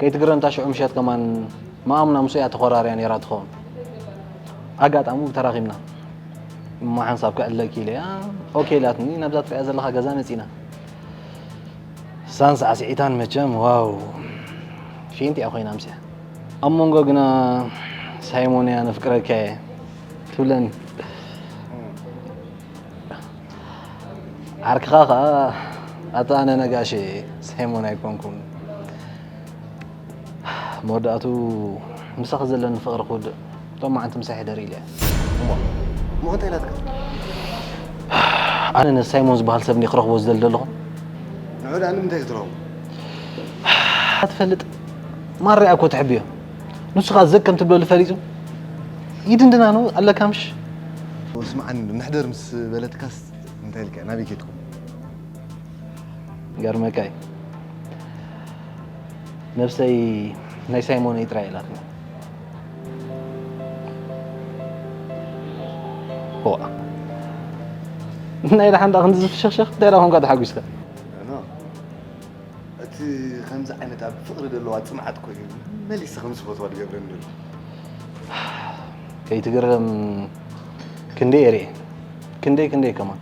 ከይትግረም እታ ሽዑ ምሸት ከማን መኣሙና ምስኡ እያ ተኾራርያ ነይራ ትኸውን። ኣጋጣሚ ተራኺብና። እሞ ሓንሳብ ከዕልለኪ ኢለ እያ። ኦኬ ኢላትኒ፣ ናብዛ ትሪኣ ዘለኻ ገዛ መጺና። ሳን ሳዕስዒታን መቸም፣ ዋው፣ ፊንት እያ ኮይና ኣምስያ። ኣብ መንጎ ግና ሳይሞን እያ ነፍቅረካ እየ ትብለኒ። ዓርክኻ ኸኣ ኣታ ኣነ ነጋሽ ሳይሞን ኣይኮንኩን። መወዳእቱ ምሳኺ ዘለኒ ፍቕሪ ክውድእ ሎማዓንቲ ምሳሕ ይደር ኢለ እየ። እሞ እንታይ ኢላትካ? ኣነ ነዚ ሳይሞን ዝበሃል ሰብ እንዲ ክረኽቦ ዝደሊ ዘለኹ። ንዑ ደኣ ንምንታይ ክትረኽቦ? ትፈልጥ ማርያ እኮ ትሕብዮ። ንሱ ኸኣ ዘግ ከም ትብለሉ ፈሊጡ ይድንድና ነው ኣለካ ምሽ? ስምዓኒ፣ ንሕደር ምስ በለትካስ እንታይ ኢልካ? ናበይ ከይድኩም? ገርመካ እዩ። ነብሰይ ናይ ሳይሞነይ ጥራይ ኢላትኒ። ዋ። ናይ ደሓን ደኣ ክንዲ ዝፍሸኽሸኽ እንታይ ደኣ ኮንካ ተሓጒስካ? ኖ። እቲ ከምዚ ዓይነት ኣብ ፍቕሪ ዘለዋ ጽምዓት ኮይኑ መሊሰ ከም ዝፈትዋ ዝገብረኒ ዘሎ። ከይትግረም ክንደይ እየ ርእየ። ክንደይ ክንደይ ከማን።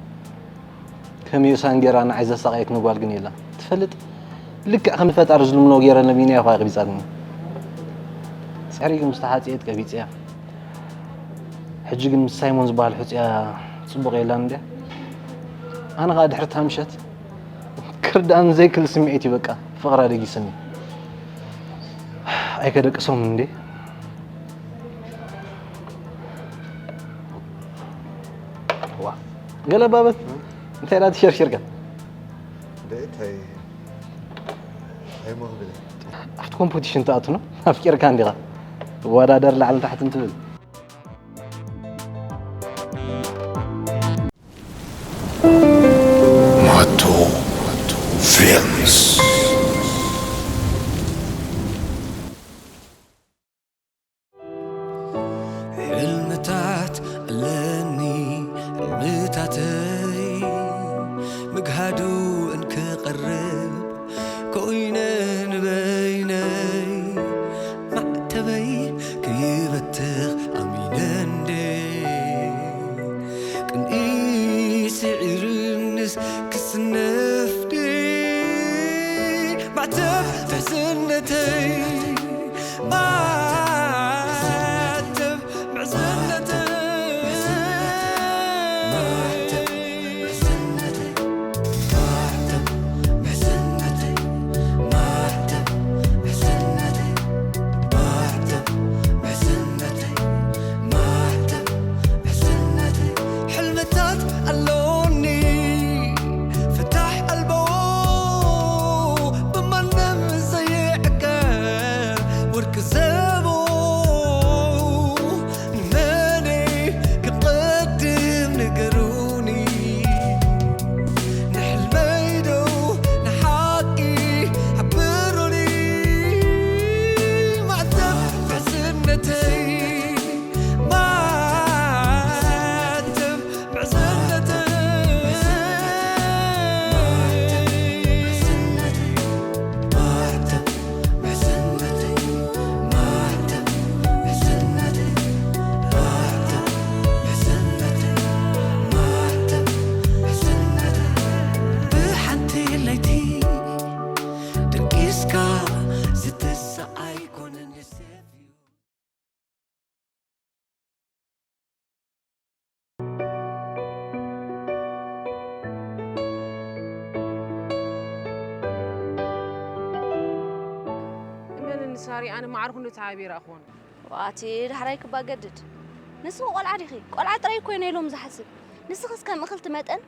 ከም ዮሳን ጌራ ንዓይ ዘሳቐየትኒ ጓል ግን የላን። ትፈልጥ? ልክዕ ከም ፈጣሪ ዝልምኖ ጌረ ለሚነያ እኳ ቀቢጻትኒ። ጸሪግ ምስ ተሓጽየት ቀቢጽያ። ሕጂ ግን ምስ ሳይሞን ዝበሃል ሕጹያ ጽቡቕ የላን እንድያ። ኣነ ኸኣ ድሕሪ እታ ምሸት ክርዳእን ዘይክእል ስምዒት እዩ በቃ ፍቕራ ደጊስኒ። ኣይከደቅሶም እንዴ? ዋ፣ ገለ ባበት እንታይ ዳ ትሸርሽርካ? እንታይ እንታይ እንታይ መኽብለ? ኣብቲ ኮምፖቲሽን ትኣቱ ነው ኣፍቂርካ እንዲኻ ትወዳደር ላዕሊ ታሕቲ እንትብል። ማቶ ፊልምስ። ሕልምታት ኣለኒ፣ ሕልምታተይ ምግሃዱ እንክቐርብ ኮይነ ንበይነይ ማዕተበይ ክይበትኽ ኣሚነ እንዴ ቅንኢ ስዒርንስ ክስነፍ ድየ ማዕተብ ትሕዝነተይ ማዕተብ ሕልምታት ኣሎኒ ፍታሕ ኣልቦ ብማንም ዘይዕቀብ ወርቂ ዘቦ ንመን ክቐድም ንገሩኒ ንሕልመይ ዶ ንሓቂ ሓብሩኒ ማዕተብ ምሕዝነተይ ማዕተብ እመንኒ ሳሪ ኣነ ማዕረ ክንዶ ተሓቢረ እኾን። ዋቲ ዳሕራይ ክባ ገድድ ንስኺ ቆልዓ ዲኺ? ቆልዓ ጥራይ እኮ እዩ ናይ ሎሚ ዝሓስብ። ንስኺስ ከም እኽልቲ መጠን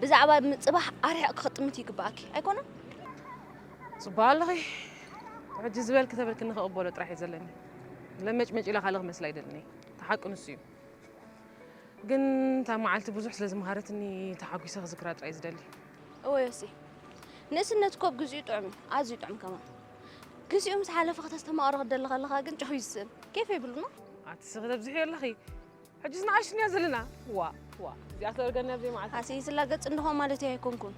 ብዛዕባ ምጽባሕ ኣርሒቕኪ ክጥምቲ ይግብኣኪ ኣይኮነን? ጽቡቕ ኣለኺ። ሕጂ ዝበልኪ ተበልክኒ ክቕበሎ ጥራሕ እዩ ዘለኒ። ለመጭመጭ ኢለ ካልእ ክመስል ኣይደልን እየ። እቲ ሓቂ ንሱ እዩ። ግን እታ መዓልቲ ብዙሕ ስለ ዝመሃረትኒ ተሓጒሰ ክዝክራ ጥራይ ዝደሊ። እወ ዮሲ፣ ንእስነት እኮ ብግዚኡ ጥዑም እዩ፣ ኣዝዩ ጥዑም ከማን። ግዚኡ ምስ ሓለፈ ከተስተማቕሮ ክትደሊ ከለኻ ግን ጨው እዩ ዝስእን። ኬፍ የብሉን። ኣቲ ስኺ ተብዝሕዮ ኣለኺ። ሕጂስ ንኣሽቱ ኢና ዘለና። ዋእ ዋእ እዚኣ ተደርገና ኣብዚ መዓልቲ። ኣስይ ዝላገጽ እንድኾን ማለተይ ኣይኮንኩን።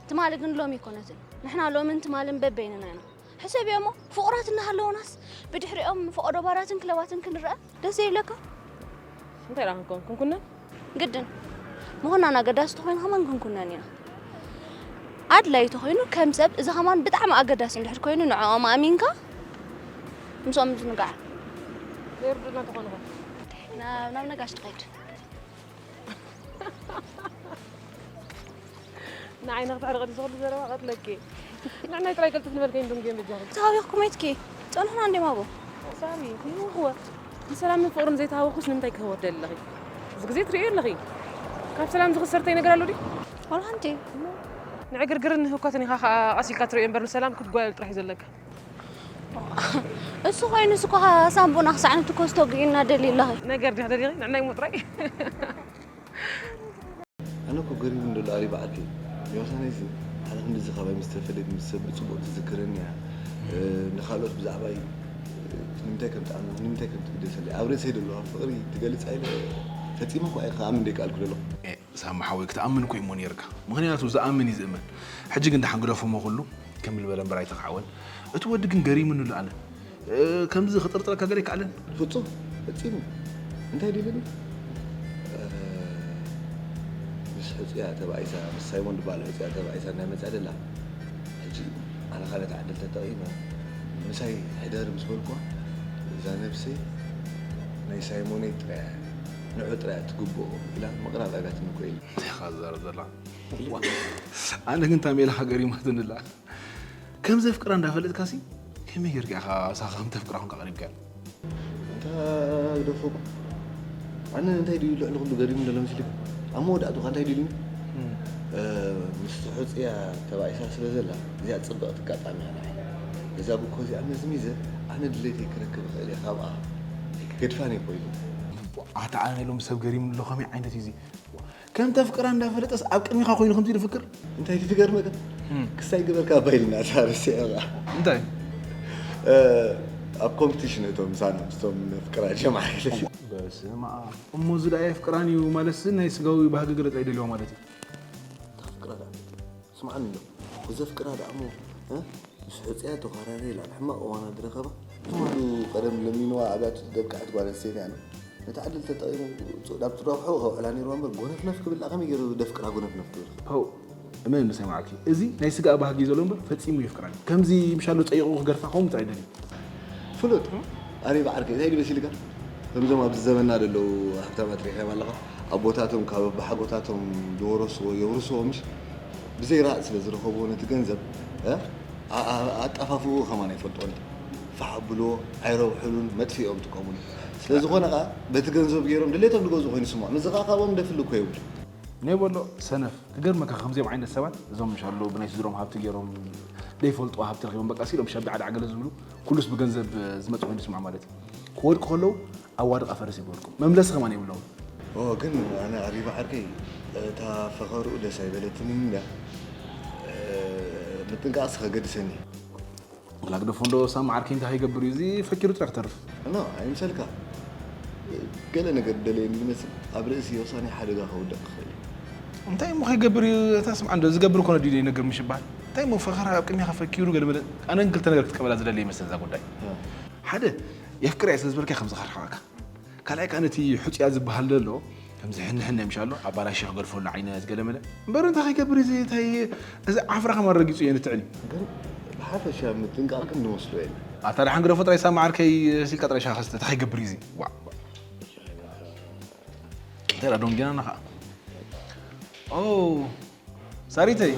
ትማሊ ግን ሎሚ ኣይኮነትን። ንሕና ሎምን ትማልን በበይንና ኢና። ሕሰብዮ እሞ ፍቑራት እናሃለውናስ ብድሕሪኦም ፈቐዶ ባራትን ክለባትን ክንረአ ደስ ዘይብለካ? እንታይ ደኣ ክንከውን ክንኩነን? ግድን ምኹናን ኣገዳሲ ተኾይኑ ከማን ክንኩነን ኢና። ኣድላይ ተኾይኑ ከም ሰብ እዚ ከማን ብጣዕሚ ኣገዳሲ እንድሕር ኮይኑ ንዕኦም ኣሚንካ ምስኦም ምዝንጋዕ። ዘይርድኡና ተኾኑ ኸ? ናብ ናብ ነጋሽ ትኸይድ። ንዓይ ንኽትሕርቐ ድዩ ዝኽሉ ዘረባ ቀትለኪ። ንዕናይ ጥራይ ቅልጥፍ ንበልከኝ ዱንጌን በጃኹም። ተሃዊኽኩም የትኪ ጸንሑና እንዴ ማቦ? ሳሪ ይምኽወ ንሰላምን ፍቕርን ዘይተሃወኹስ ንምንታይ ክህወት ደሊ ኣለኺ? እዚ ግዜ ትርእዮ ኣለኺ። ካብ ሰላም ዝኽሰር እንታይ ነገር ኣሎ ድዩ? ዋላ ሓንቲ። ንዕግርግርን ንህኮትን ኢኻ ኸዓ ቀስ ኢልካ ትርእዮ እምበር ንሰላም ክትጓየል ጥራሕ እዩ ዘለካ። እሱ ኮይኑስ እኮ ሳምቡና ክሳዕ ንትኮስ ተጉኢና ደሊ ኣለኺ። ነገር ዲኻ ደሊኺ ንዕናይ እሞ ጥራይ። ኣነ እኮ ገሪሙኒ ዘሎ ኣሪ በዓልኪ። ዮሃንስ ሓደ ክንድዚ ካባይ ምስ ተፈለየት ምስ ሰብ ብጽቡቕ ትዝክረኒ እያ። ንኻልኦት ብዛዕባይ ንምንታይ ከም ትኣምን ንምንታይ ከም ትግደሰለይ ኣብ ርእሰይ ዘለዋ ፍቕሪ ትገልጻ ኢለ ፈጺመ እኳ እየ ክኣምን ደይከኣልኩ ዘለኹ። ሳሚ ሓወይ ክትኣምን እኮ እሞ ነይርካ። ምኽንያቱ ዝኣምን እዩ ዝእመን። ሕጂ ግን ደሓን ግደፎ እሞ ኩሉ ከም ዝበለ እምበር ኣይተኻዕወን። እቲ ወዲ ግን ገሪሙኒ ኣሎ ኣነ። ከምዚ ክጥርጥረካ ገለ ኣይከኣለን። ፍጹም ፈጺሙ እንታይ ድዩ ኢሉኒ? ምስ ሕጹያ ተባኢሳ ምስ ሳይሞን ዝበሃል ሕጹያ ተባኢሳ እናመጻ ደላ ሕጂ ኣነ ካልኦት ዕድል ተጠቒመ ምሳይ ሕደሪ ምስ በልኩዋ እዛ ነብሰይ ናይ ሳይሞነይ ጥራይ እያ ንዑ ጥራይ እያ ትግብኦ ኢላ ምቕራብ ኣጋትኒ እኮ ኢሉ። እንታይ ኢኻ ትዛረብ ዘላ? ኣነ ግን ታሜላ ገሪማትኒ ኣላ። ከም ዘፍቅራ እንዳፈለጥካሲ ከመይ ጌርካ ኢኻ ምሳኻ ከም ተፍቅራ ኮንካ ቀሪብካያ? እንታ ግደፎ ኣነ እንታይ ድዩ ልዕሊ ኩሉ ገሪሙ ዘሎ መሲልካ? ኣብ መወዳእቱ እንታይ ድዩ ኢሉኒ? ምስ ሕጽያ ተባኢሳ ስለ ዘላ እዚኣ ጽብቕቲ ኣጋጣሚ እያ ንዓይ። እዛ ብኮ እዚኣ መዝሚዘ ኣነ ድሌተይ ክረክብ እኽእል እየ ካብኣ ኣይክገድፋን እየ እኮ ኢሉኒ። ኣታ ኣነ ሎም ሰብ ገሪሙኒ ኣሎ ከመይ ዓይነት እዩ እዚ? ከም ተፍቅራ እንዳፈለጠስ ኣብ ቅድሚኻ ኮይኑ ከምዚ ኢሉ ፍቅር እንታይ ትገርመካ ክሳይ ግበርካ ኣባይልና ሳርስ እያ እንታይ ኣብ ኮምፒቲሽን እቶም ምሳና ምስቶም ፍቅራ ጀማዓ በስመ ኣብ እሞ እዚ ደኣ የፍቅራን እዩ ማለትስ ናይ ስጋዊ ባህጊ ገለ ጥራይ ደልዮ ማለት እዩ ስምዓኒ እንዶ ዘፍቅራ ደኣ እሞ ምስ ሕጽያ ተዃራሪ ኢላ ኣብ ሕማቕ እዋና ዝረኸባ ኩሉ ቀደም ለሚንዋ ኣብያ ደብቅዐት ጓል ኣንስተይቲ ኣነ ነቲ ዕድል ተጠቒሙ ናብ ትረብሖ ከውዕላ ነይርዋ እምበር ጎነፍነፍ ክብል ከመይ ገይሩ ደፍቅራ ጎነፍነፍ ክብል ው እመን ምሳይ መዓልቲ እዚ ናይ ስጋ ባህጊ ዘሎ እምበር ፈጺሙ የፍቅራኒ ከምዚ ምሻሉ ጸይቑ ክገርፋ ከምኡ ጥራይ ደልዩ ፍሉጥ ኣበይ በዓርከይ እንታይ ድዩ መሲልካ ከምዞም ኣብዚ ዘመንና ዘለዉ ሃብታማት ሪእኻዮም ኣለኻ ኣቦታቶም ካብ ኣባሓጎታቶም ዝወረስዎ የውርስዎ ምሽ ብዘይ ራእ ስለ ዝረኸብዎ ነቲ ገንዘብ ኣጣፋፍኡ ከማን ኣይፈልጥዎን ፋሕ ኣብልዎ ኣይረብሕሉን መጥፊኦም ጥቀሙሉ ስለ ዝኾነ ኸዓ በቲ ገንዘብ ገይሮም ድሌቶም ዝገዝኡ ኮይኑ ይስምዖም እዚ ኸዓ ካብኦም ደፍሊ እኮ የብሉ ናይ በሎ ሰነፍ ክገርመካ ከምዚኦም ዓይነት ሰባት እዞም ምሻሉ ብናይ ስድሮም ሃብቲ ገይሮም ዘይፈልጥዎ ሃብቲ ረኺቦም በቃ ሲሎም ሸቢዓ ዳዕ ገለ ዝብሉ ኩሉስ ብገንዘብ ዝመጽእ ኮይኑ ይስምዖም ማለት እዩ ክወድቁ ከለዉ ኣዋድቕ ኣፈርስ ይበልኩም መምለሲ ከማን የብለውን ኦ ግን ኣነ ኣሪባ ዓርከይ እታ ፈኸርኡ ደስ ኣይበለትንን እያ ምጥንቃቕሲ ከገድሰኒ ወላ ግደፎ እንዶ ሳማ ዓርከይ እንታይ ከይገብር እዩ እዚ ፈኪሩ ጥራሕ ክተርፍ እኖ ኣይምሰልካ ገለ ነገር ደለየኒ ዝመስል ኣብ ርእሲ የውሳኒ ሓደጋ ከውድቕ ክኽእል እዩ እንታይ እሞ ከይገብር እዩ እታ ስምዓ እንዶ ዝገብር ኮነ ድዩ ነገር ምሽ ይበሃል እንታይ እሞ ፈኸራ ኣብ ቅድሚኻ ፈኪሩ ገለ መለ ኣነ ግን ክልተ ነገር ክትቀበላ ዝደሊ ይመስል እዛ ጉዳይ ሓደ የፍቅር እየ ስለ ዝበልካ ከም ዝኸርሓካ ካልኣይ ከዓ ነቲ ሕፁያ ዝበሃል ዘሎ ከምዚ ሕንሕን ናይ ምሻሎ ኣባላሽ ክገድፈሉ ዓይነት ገለመለ እምበር እንታይ ከይገብር እዚ እንታይ እዚ ዓፍራ ከማን ረጊፁ እየ ንትዕን ግን ብሓፈሻ ምጥንቃቕ ግን ንወስዶ የለ ኣታ ደሓን ግደፎ ጥራይ ሳማ ዓርከይ ሲልካ ጥራይ ሻኸስተ እንታይ ከይገብር እዚ እንታይ ደንጊናና ከዓ ሳሪተይ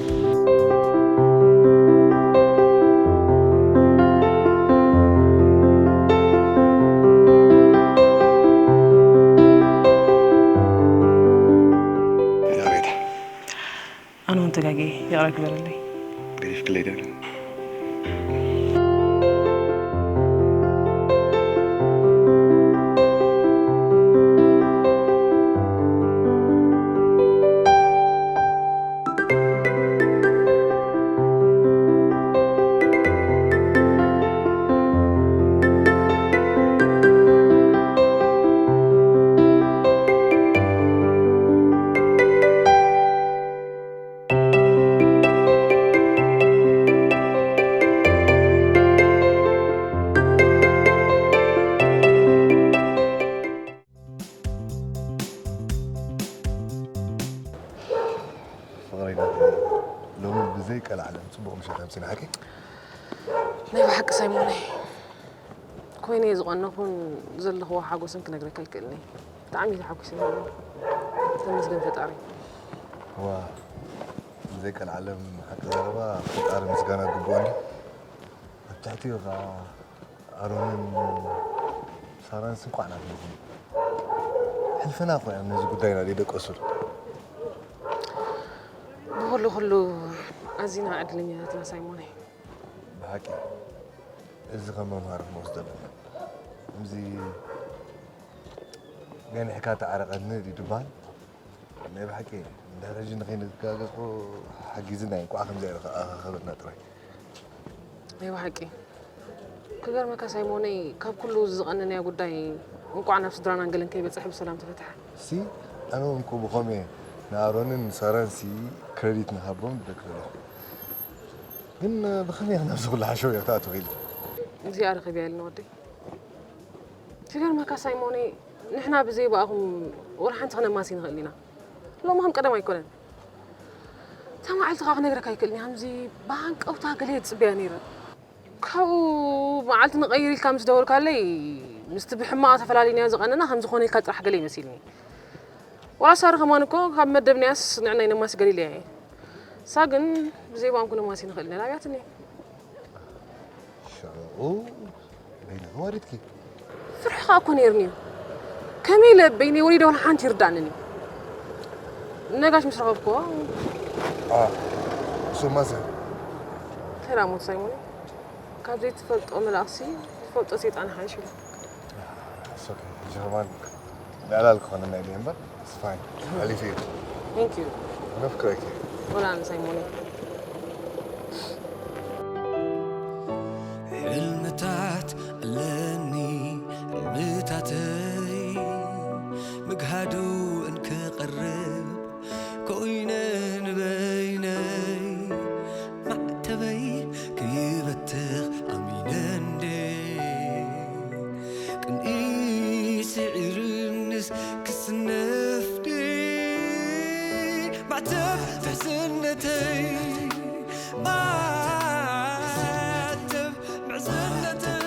ኣነ እውን ተጋጊየ ይቕረ ግበረለይ ገዲፍክለይ ዶ ሲና ሓቂ? ናይ ብሓቂ ሳይሞነይ፣ ኮይነ እየ ዝቐነኹን ዘለኽዎ ሓጎስን ክነግረካ ኣይክእልን እየ። ብጣዕሚ እየ ተሓጒሰ ዘለኹ። ተመስገን ፈጣሪ። ዋ፣ ብዘይ ቀልዓለም ሓቂ ዘረባ ፈጣሪ ምስጋና ግብኦ እንዲ። ኣብ ትሕቲኡ ኸዓ ኣሮንን ሳራንስ እንኳዕ ናትኩም። ሕልፈና እኮ እዮም ነዚ ጉዳይና ዘይደቀሱሉ። ብኹሉ ኩሉ ኣዚና ዕድለኛታት ኢና ሳይሞነይ። ብሓቂ እዚ ከም መምሃሪ ክንወስዶ ኣለና። ከምዚ ገኒሕካ ተዓረቐኒ ድዩ ድበሃል? ናይ ብሓቂ እንድሕር ሕጂ ንኸይንጋገ እኮ ሓጊዝና እዩ። እንኳዕ ከምዚ ኣይረኸ-፣ ኣረኸበና ጥራይ። ናይ ብሓቂ ክገርመካ ሳይሞነይ፣ ካብ ኩሉ ዝቐነነያ ጉዳይ እንቋዕ ናብ ስድራናን ገለን ከይበጽሐ ብሰላም ተፈትሐ። ሲ፣ ኣነ እውን እኮ ብኸምኡ እየ ንኣሮንን ሳራን ሲ ክረዲት ንሃቦም ደክ ዘለኹ። ግን ብኸመይ ኢኺ ናብዚ ኩሉ ሓሸውየ ክትኣትው ኢልኪ? እዚኣ ረኺበያ ኢልና ወደይ። ክገርመካ ሳይሞነይ፣ ንሕና ብዘይ ብኣኹም ወላ ሓንቲ ክነማሲ ንኽእል ኢና። ሎሚ ከም ቀደም ኣይኮነን። እታ መዓልቲ ከኣ ክነግረካ ኣይክእልን እየ። ከምዚ ብሃንቀውታ ገለ እየ ዝጽበያ ነይረ። ካብኡ መዓልቲ ንቐይር ኢልካ ምስ ደወልካለይ፣ ምስቲ ብሕማቕ ተፈላሊናዮ ዝቐነና ከም ዝኾነ ኢልካ ጥራሕ ገለ ይመሲልኒ። ወላ ሳሪ ከማን እኮ ካብ መደብናያስ ንዕና ይነማሲ ገሊለያ እየ። እሳ ግን ብዘይ ብኣም ክነማሲ ንኽእል ኢና ኢላትኒ። ሽዑ በይንኺ ወሪድኪ? ፍርሒ ከኣ እኮ ነይርኒ እዩ። ከመይ ኢለ በይነይ ወሪደ ወላ ሓንቲ ይርዳእንን እዩ። ነጋሽ ምስ ረኸብክዎ፣ አ፣ እሱማ ሰ? ሰላም ወዲ ሳይሞን። ካብ ዘይትፈልጦ መልኣኽሲ ዝፈልጦ ሰይጣን ይሓይሽ ኢሉ። It's okay። ሕጂ ከማን ምዕላል ክኾነና ኢለ እምበር፣ it's fine። ሓሊፉ እዩ። Thank you። ነፍቅረኪ። ወላ ኣነ ሳይሞን። ሕልምታት ኣለኒ፣ ሕልምታተይ ምግሃዱ እንክቐርብ ኮይነ ንበይነይ ማዕተበይ ክይበትኽ ኣሚነ እንዴ ቅንኢ ስዒርንስ ክስነፍ ድየ ማዕተብ ትሕዝነተይ ማዕተብ ምሕዝነተይ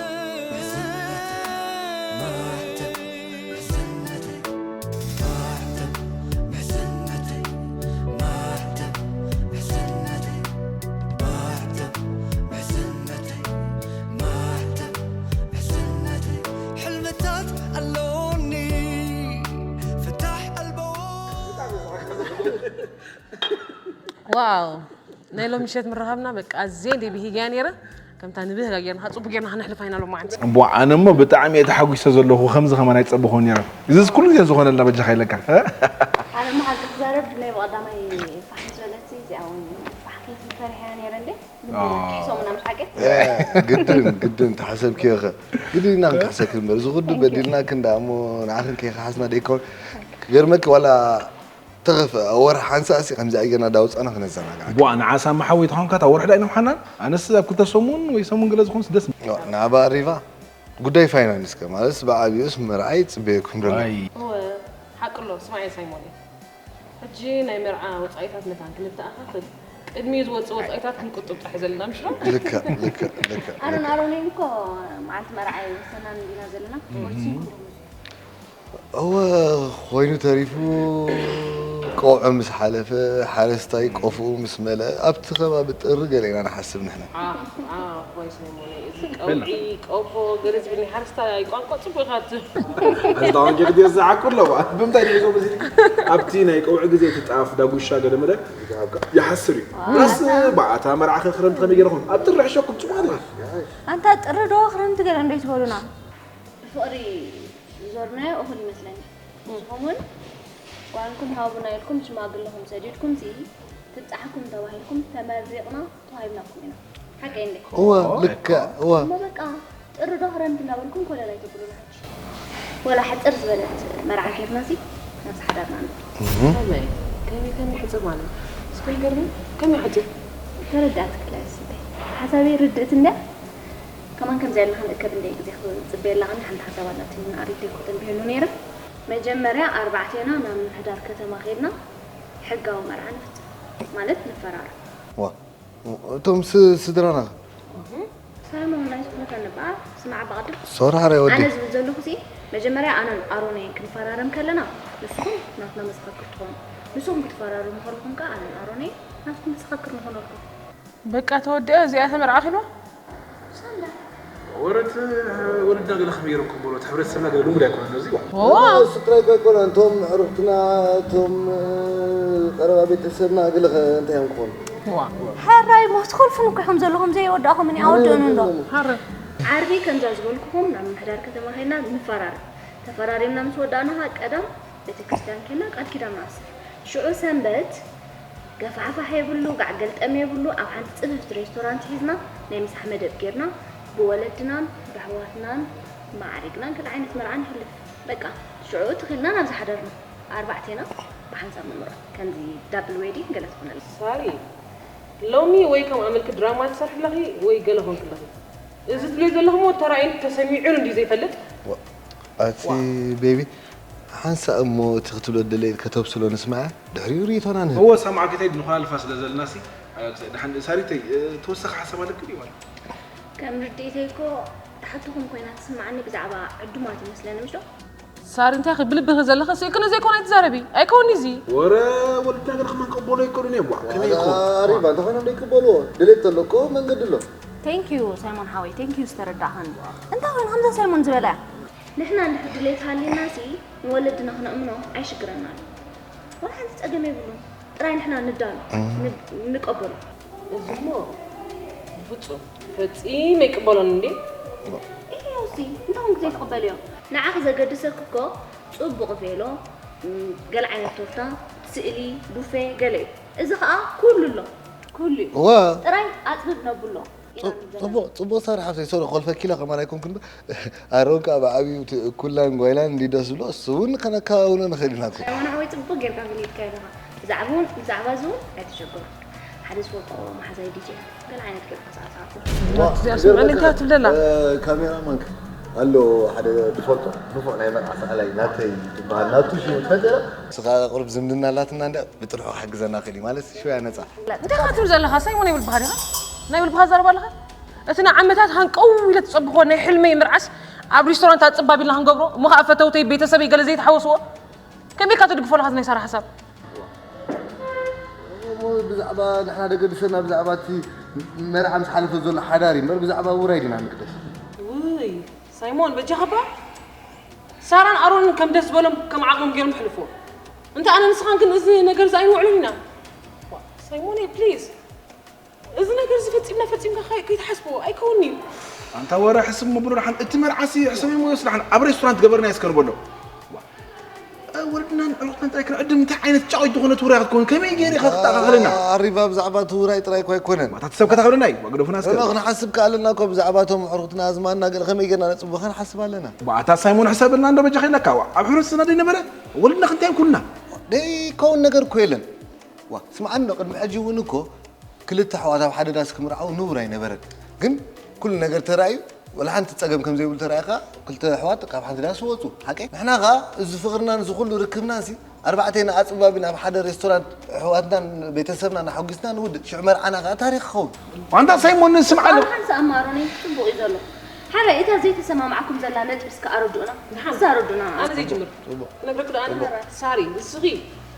ሕልምታት ኣለኒ ፍታሕ ኣልቦ። ዋው ናይ ሎሚ ምሸት ምርኻብና በቃ ኣዝየ እንደ ብሂግያ ነይረ። ከምታ ንብህጋ ጌርና ጽቡቅ ጌርና ክነሕልፋ ኢና ሎማዓንቲ። እሞ ኣነ እሞ ብጣዕሚ እየ ተሓጒሰ ዘለኹ። ከምዚ ከማን ኣይጸበኹን ነይረ። እዚስ ኩሉ ግዜ ዝኾነልና በጃኻ ኢለካ። ኣነማ ሓቂ ክዛረብ ድለይ ብቐዳማይ ፋሕ ዝበለት እዚኣ እውን ፋሕ ከይትብል ፈሪሐያ ነይረ እንዴ። ምንድነው ትሕሶ ምናምን ሓቂ? ግድን ግድን ተሓሰብክዮ ኸ ግድን ኢና ክንክሕሰክን እምበር እዚ ኩሉ በዲልና ክንዳ እሞ ንዓኽን ከይኸሓስና ደይኮን ክገርመኪ ዋላ ተኸፈ ወርሒ ሓንሳእ ሲ ከምዚ ኣየና ዳውፃና ክነዘናግዓ ቧ ንዓሳ መሓወይ ተኾንካ እታ ወርሒ ዳይ ንምሓናን ኣነስ ኣብ ክልተ ሰሙን ወይ ሰሙን ገለ ዝኾንስ ደስ ናባ ሪቫ ጉዳይ ፋይናንስ ከ ማለት ብዓብዩስ መርዓይ ፅበየኩም ደሎ ኣይ እወ ሓቅሎ ስማዒ ሳይሞን ሕጂ ናይ መርዓ ወፃኢታት መታን ክንተኣኻኽል ቅድሚ ዝወፅእ ወፃኢታት ክንቁጥብ ጥራሕ ዘለና ምሽ ልክዕ ልክዕ ልክዕ ኣሮን ኣሮነይን እኮ መዓልቲ መርዓይ ወሰናን እንዲና ዘለና ወልሲ እወ ኮይኑ ተሪፉ ቆውዖ ምስ ሓለፈ ሓረስታይ ቆፍኡ ምስ መለ ኣብቲ ከባቢ ጥሪ ገለ ኢና ንሓስብ ንሕና ኳይስ ናይ ሞነ እዚ ቀውዒ ቆፎ ገለ ዝብል ናይ ሓረስታይ ቋንቋ ፅቡቅ ኢኻ ት እዛ ወንጌል ድየ ዝዓቁ ኣለዋ ብምንታይ ድሒዞ በዚ ኣብቲ ናይ ቀውዒ ግዜ እቲ ጣፍ ዳጉሻ ገለ መለ ይሓስር እዩ ኣስ ባዓታ መርዓ ክረምቲ ከመይ ገይርኹም ኣብ ጥሪ ሕሸኩም ፅቡቅ ኣለ ኣንታ ጥሪ ዶ ክረምቲ ገለ እንዶ ይትበሉና ብፍቕሪ ዝዞርናዮ እኹል ይመስለኒ ንስኹም እውን ጓልኩም ሃቡና ኢልኩም ሽማግለኹም ሰዲድኩም ሲ ትብፃሕኩም ተባሂልኩም ተመሪቕና ተዋሂብናኩም ኢና ሓቀይ እንዴ እወ ልክዕ እወ እሞ በቃ ጥሪ ዶ ክረምቲ እንዳበልኩም ኮለል ኣይተብሉና ሕጂ ወላ ሕፅር ዝበለት መርዓ ጌርና ሲ ናብዚ ሓዳርና ንብል ከመይ ከመይ ከመይ ሕፅር ማለት እስኪ ንገርኒ ከመይ ሕፅር ተረዳእትክላ ስበይ ሓሳበይ ርድእት እንድያ ከማን ከምዚኣ ኢልና ክንእከብ እንደ ግዜ ክፅበየላ ከኒ ሓንቲ ሓሳብ ኣላትኒ ንኣሪፍ ደይኮ ተንቢሀሉ ነይረ መጀመርያ ኣርባዕቴና ናብ ምምሕዳር ከተማ ከይድና ሕጋዊ መርዓ ንፍፅም ማለት ንፈራረም ዋ እቶም ስ- ስድራና ሳይሞን ናይ ዝኾነ ከንበዓል ስማዕ በቕድም ሶር ሓራይ ወዲ ኣነ ዝብል ዘለኹ ሲ መጀመርያ ኣነን ኣሮነይን ክንፈራረም ከለና ንስኹም ናትና መሰኻክር ትኾኑ ንስኹም ክትፈራረሙ ከለኹም ከዓ ኣነን ኣሮነይ ናትኩም መሰኻክር ንኾነልኩም በቃ ተወዲኣ እዚኣ ተመርዓ ኪሎ ወረት ወለድና ገለ ከመይ ገይሮም ክበሎ እቲ ሕብረተሰብና ገለ ልሙድ ኣይኮነን ነዚ ስጥራይ ኣይኮነ እንቶም ዕሩክትና እቶም ቀረባ ቤተሰብና ገለ እንታይ እዮም ክኾኑ ሕራይ ሞት ኮልፍን እኮ ኢኹም ዘለኹም ዘይወዳእኹምን ይኣወድኡን እንዶ ሃረ ዓርቢ ከምዛ ዝበልኩኹም ናብ ምምሕዳር ከተማ ኸይና ንፈራረም ተፈራሪምና ምስ ወዳእና ኸዓ ቀዳም ቤተክርስትያን ኬድና ቃል ኪዳን ንኣስር ሽዑ ሰንበት ገፋሕፋሕ የብሉ ጋዕ ገልጠም የብሉ ኣብ ሓንቲ ፅፍፍቲ ሬስቶራንት ሒዝና ናይ ምሳሕ መደብ ጌርና ብወለድናን ብኣሕዋትናን ማዕሪግናን ገለ ዓይነት መርዓ ነሕልፍ በቃ ሽዑ ተኺልና ናብ ዝሓደርና ኣርባዕቴና ብሓንሳብ ንምረቕ ከምዚ double wedding ገለ ትኾነልና ሳሪ ሎሚ ወይ ከም ኣመልኪ ድራማ ትሰርሒ ኣለኺ ወይ ገለ ኮንኪ ኣለኺ እዚ ትብልዮ ዘለኹ እሞ ተራእዩን ተሰሚዑን እንድዩ ዘይፈልጥ ኣቲ ቤቢ ሓንሳእ እሞ እቲ ክትብሎ ደለየት ከተብስሎ ንስማዓ ድሕሪኡ ርእቶና ንህብ እወ ሰማዕኪ እንታይ ድንኾላልፋ ስለ ዘለና ሲ ኣያ ክሳይ ደሓን ሳሪተይ ተወሰኺ ሓሳብ ኣለኪ ድዩ ማለት ከም ርድኢተይ እኮ ትሓትኹም ኮይና ትስምዓኒ ብዛዕባ ዕዱማት ይመስለኒ ምሽ ዶ ሳሪ እንታይ ብልብኺ ዘለኺ ስእክነ ዘይኮነ ኣይትዛረቢ ኣይከውኒ እዚ ወረ ወልድና ገለ ከማን ቀበሎ ይከዱን እዮም ዋ ከመይ ይኸውን ኣሪባ እንተኾይኖም ዘይቅበልዎ ድሌት ተሎ እኮ መንገዲ ኣሎ Thank you ሳይሞን ሓወይ thank you ዝተረዳእኻኒ እንታይ ኮይኑ ከምዛ ሳይሞን ዝበላ ንሕና እንድሕር ድሌት ሃልይና ሲ ንወለድና ክነእምኖ ኣይሽግረናን ዋላ ሓንቲ ፀገም የብሉን ጥራይ ንሕና ንዳሎ ንቀበሎ እዚ እሞ ብፍፁም ፈፂመ ይቅበሎን እንዴ እዮሲ እንታይ ኮንክ ዘይትቕበልዮ ንዓኺ ዘገድሰኪ እኮ ፅቡቕ ቬሎ ገለ ዓይነት ቶርታ ስእሊ ቡፌ ገለ እዩ እዚ ከዓ ኩሉ ኣሎ ኩሉ እዩ ዋ ጥራይ ኣፅብብ ነብሎ ኢና ንዘና ፅቡቅ ፅቡቅ ሳሪ ሓፍተይ ሶሪ ኮልፈኪላ ከማን ኣይኮንኩን ኣሮን ከዓ ብዓብዩ እቲ ኩላን ጓይላን እንዲ ደስ ዝብሎ እሱ እውን ከነከባብሎ ንኽእል ኢና እኮ ሳይሞን ሓወይ ፅቡቅ ጌርካ ገሊፅካ ኣለኻ ብዛዕባ እውን ብዛዕባ እዚ እውን ኣይትሸገሩ ሓደ ዝፈልጦ መሓዛይ ዲጄ ገለ ዓይነት ጌርካ ሰዓሰዓኹ እዚኣ ስምዐኒ እንታይ ትብለላ ካሜራ ማንክ ኣሎ ሓደ ዝፈልጦ ንፉዕ ናይ መርዓ ሰኣላይ ናተይ ዝበሃል ናቱ ሽሙ ትፈልጥ ስኻ ቁርብ ዝምድና ኣላትና እንዳ ብጥርሑ ክሕግዘና ክእል እዩ ማለት ሽወያ ነፃ እንታይ ካ ትብል ዘለኻ ሳይሞን ይብል ባህሪኻ ናይ ብል ባህር ዘረባ ኣለኻ እቲ ንዓመታት ሃንቀው ኢለ ትጸብኾ ናይ ሕልመይ ምርዓስ ኣብ ሪስቶራንት ኣጽባብ ኢልና ክንገብሮ እሞ ከዓ ፈተውተይ ቤተሰበይ ገለ ዘይተሓወስዎ ከመይ ኢልካ ትድግፎ ኣለኻ ናይ ሳራ ሓሳብ ብዛዕባ ንሕና ደገ ድሰና ብዛዕባ እቲ መርዓ ምስ ሓለፈ ዘሎ ሓዳር እዩ እምበር ብዛዕባ ውራይ ዲና ንቅደስ ውይ ሳይሞን በጃኻ ባ ሳራን ኣሮንን ከም ደስ ዝበሎም ከም ዓቕሞም ገይሮም ሕልፎ እንተ ኣነ ንስኻን ግን እዚ ነገር እዚ ኣይንውዕሉን ኢና ሳይሞን ፕሊዝ እዚ ነገር እዚ ፈፂምና ፈፂምካ ከይትሓስቦ ኣይከውንዩ ኣንታ ወረ ሕስብ ምብሎ ደሓን እቲ መርዓሲ ሕሰብ ሞ ወስ ደሓን ኣብ ሬስቶራንት ገበርና የስከር በሎ ወልድናን ዕሩኽናን ጥራይ ክንዕድም እንታይ ዓይነት ጫቆይ ዝኾነ ትውራይ ክትከውን ከመይ ገይር ኢኻ ክትጠቓኸለና ኣሪባ ብዛዕባ እቲ ውራይ ጥራይ እኳ ኣይኮነን ኣታ ትሰብ ከታኸለና እዩ ግደፉና እስከ ክንሓስብ ከኣለና እኮ ብዛዕባቶም ዕሩኽትና ኣዝማድና ገለ ከመይ ጌርና ነፅብቦ ከንሓስብ ኣለና ኣታ ሳይሞን ሕሰብልና እንዶ በጃ ከይለካ ኣብ ሕብረተሰብና ደይነበረ ወልድና ክንታይ ኩልና ደይከውን ነገር እኮ የለን ዋ ስምዓኒ ቅድሚ ሕጂ እውን እኮ ክልተ ኣሕዋት ኣብ ሓደ ዳስ ክምርዓው ንቡር ኣይነበረን። ግን ኩሉ ነገር ተራእዩ ወላ ሓንቲ ጸገም ከም ዘይብሉ ተራእዩ ከኣ ክልተ ኣሕዋት ካብ ሓንቲ ዳስ ወጹ። ሓቀይ? ንሕና ከኣ እዚ ፍቕርናን እዚ ኩሉ ርክብናን ሲ ኣርባዕቴና ኣጽባቢን ኣብ ሓደ ሬስቶራንት ኣሕዋትናን ቤተሰብናን ኣሐጒስና ንውድእ። ሽዑ መርዓና ከኣ ታሪኽ ክኸውን። ኣንታ ሳይሞን ስምዓኒ። ኣነ ሓንሳእ ኣማሮነይ ጽቡቕ እዩ ዘሎ። ሓራይ እታ ዘይተሰማማዕኩም ዘላ ነጥቢ እስከ ኣረድኡና። ንሓንቲ እስከ ኣረድኡና። ኣነ ዘይጅምር። ክነግረኪ ዶ ኣነ ሳሪ ንስኺ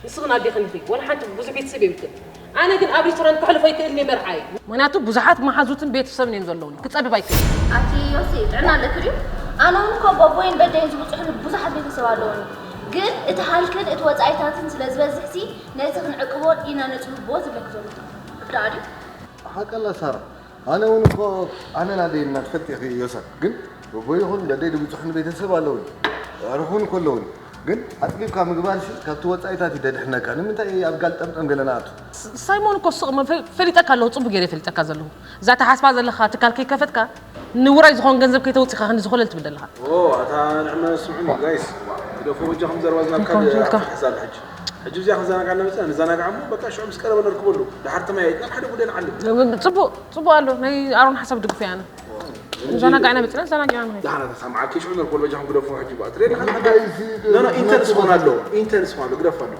ንስኽን ኣዴኽን ኢኺ ዋላ ሓንቲ ብዙሕ ቤተሰብ የብልክን ኣነ ግን ኣብ ሬስቶራንት ከሕልፎ ኣይክእልን እየ መርዓይ ምኽንያቱ ብዙሓት መሓዙትን ቤተሰብን እዮም ዘለውኒ ክፀብብ ኣይክእልን ኣቲ ዮሲ ጥዕና ኣለኪ ድዩ ኣነ እውን እኮ በቦይን በደይን ዝብፅሑኒ ብዙሓት ቤተሰብ ኣለውኒ ግን እቲ ሃልክን እቲ ወፃኢታትን ስለ ዝበዝሕሲ ነቲ ክንዕቅቦ ኢና ነፅብቦ ዝብለኪ ዘለኹ ዳኣ ድዩ ሓቀላ ሳራ ኣነ እውን እኮ ኣነ ናደይ እና ትፈልጢ ኢኺ ዮሰፍ ግን በቦይ ይኹን በደይ ድብፅሑኒ ቤተሰብ ኣለውኒ ኣዕሩኽ እውን እኮ ኣለውኒ ግን ኣፅቢብካ ምግባር ሲ ካብቲ ወፃኢታት እዩ ደድሕነካ ንምንታይ ኣብ ጋል ጠምጠም ገለ ንኣቱ ሳይሞን እኮ ስቕ ፈሊጠካ ኣለኹ ፅቡቅ ገይረ ፈሊጠካ ዘለኹ እዛ ተሓስባ ዘለኻ ትካል ከይከፈትካ ንውራይ ዝኾን ገንዘብ ከይተውፂኻ ክንዲ ዝኾለል ትብል ዘለኻ ኣታ ንዕመ ስምዑኒ ጋይስ ግደፎ በጃኹም ዘረባ ዝናብ ካልእ ኣፍሕሳ ኣሎ ሕጂ ሕጂ እዚኣ ክንዘናጋዕ እናመፅና ንዘናጋዕ እሞ በቃ ሽዑ ምስ ቀረበ ነርክበሉ ድሓር ተመያየጥና ሓደ ጉዳይ ንዓልም ፅቡቅ ፅቡቅ ኣሎ ናይ ኣሮን ሓሳብ ድግፍ እየ ኣነ ንዘናጋዕና መፅና ዘናጊዕና ንኸይድ ድሓር ተሰማዓኪ ሽዑ ነርክበሉ በጃኹም ግደፎ ሕጂ ባ ትሬድ ኢንተንስ ኾን ኣሎ ኢንተንስ ኾን ኣሎ ግደፍ ኣሎ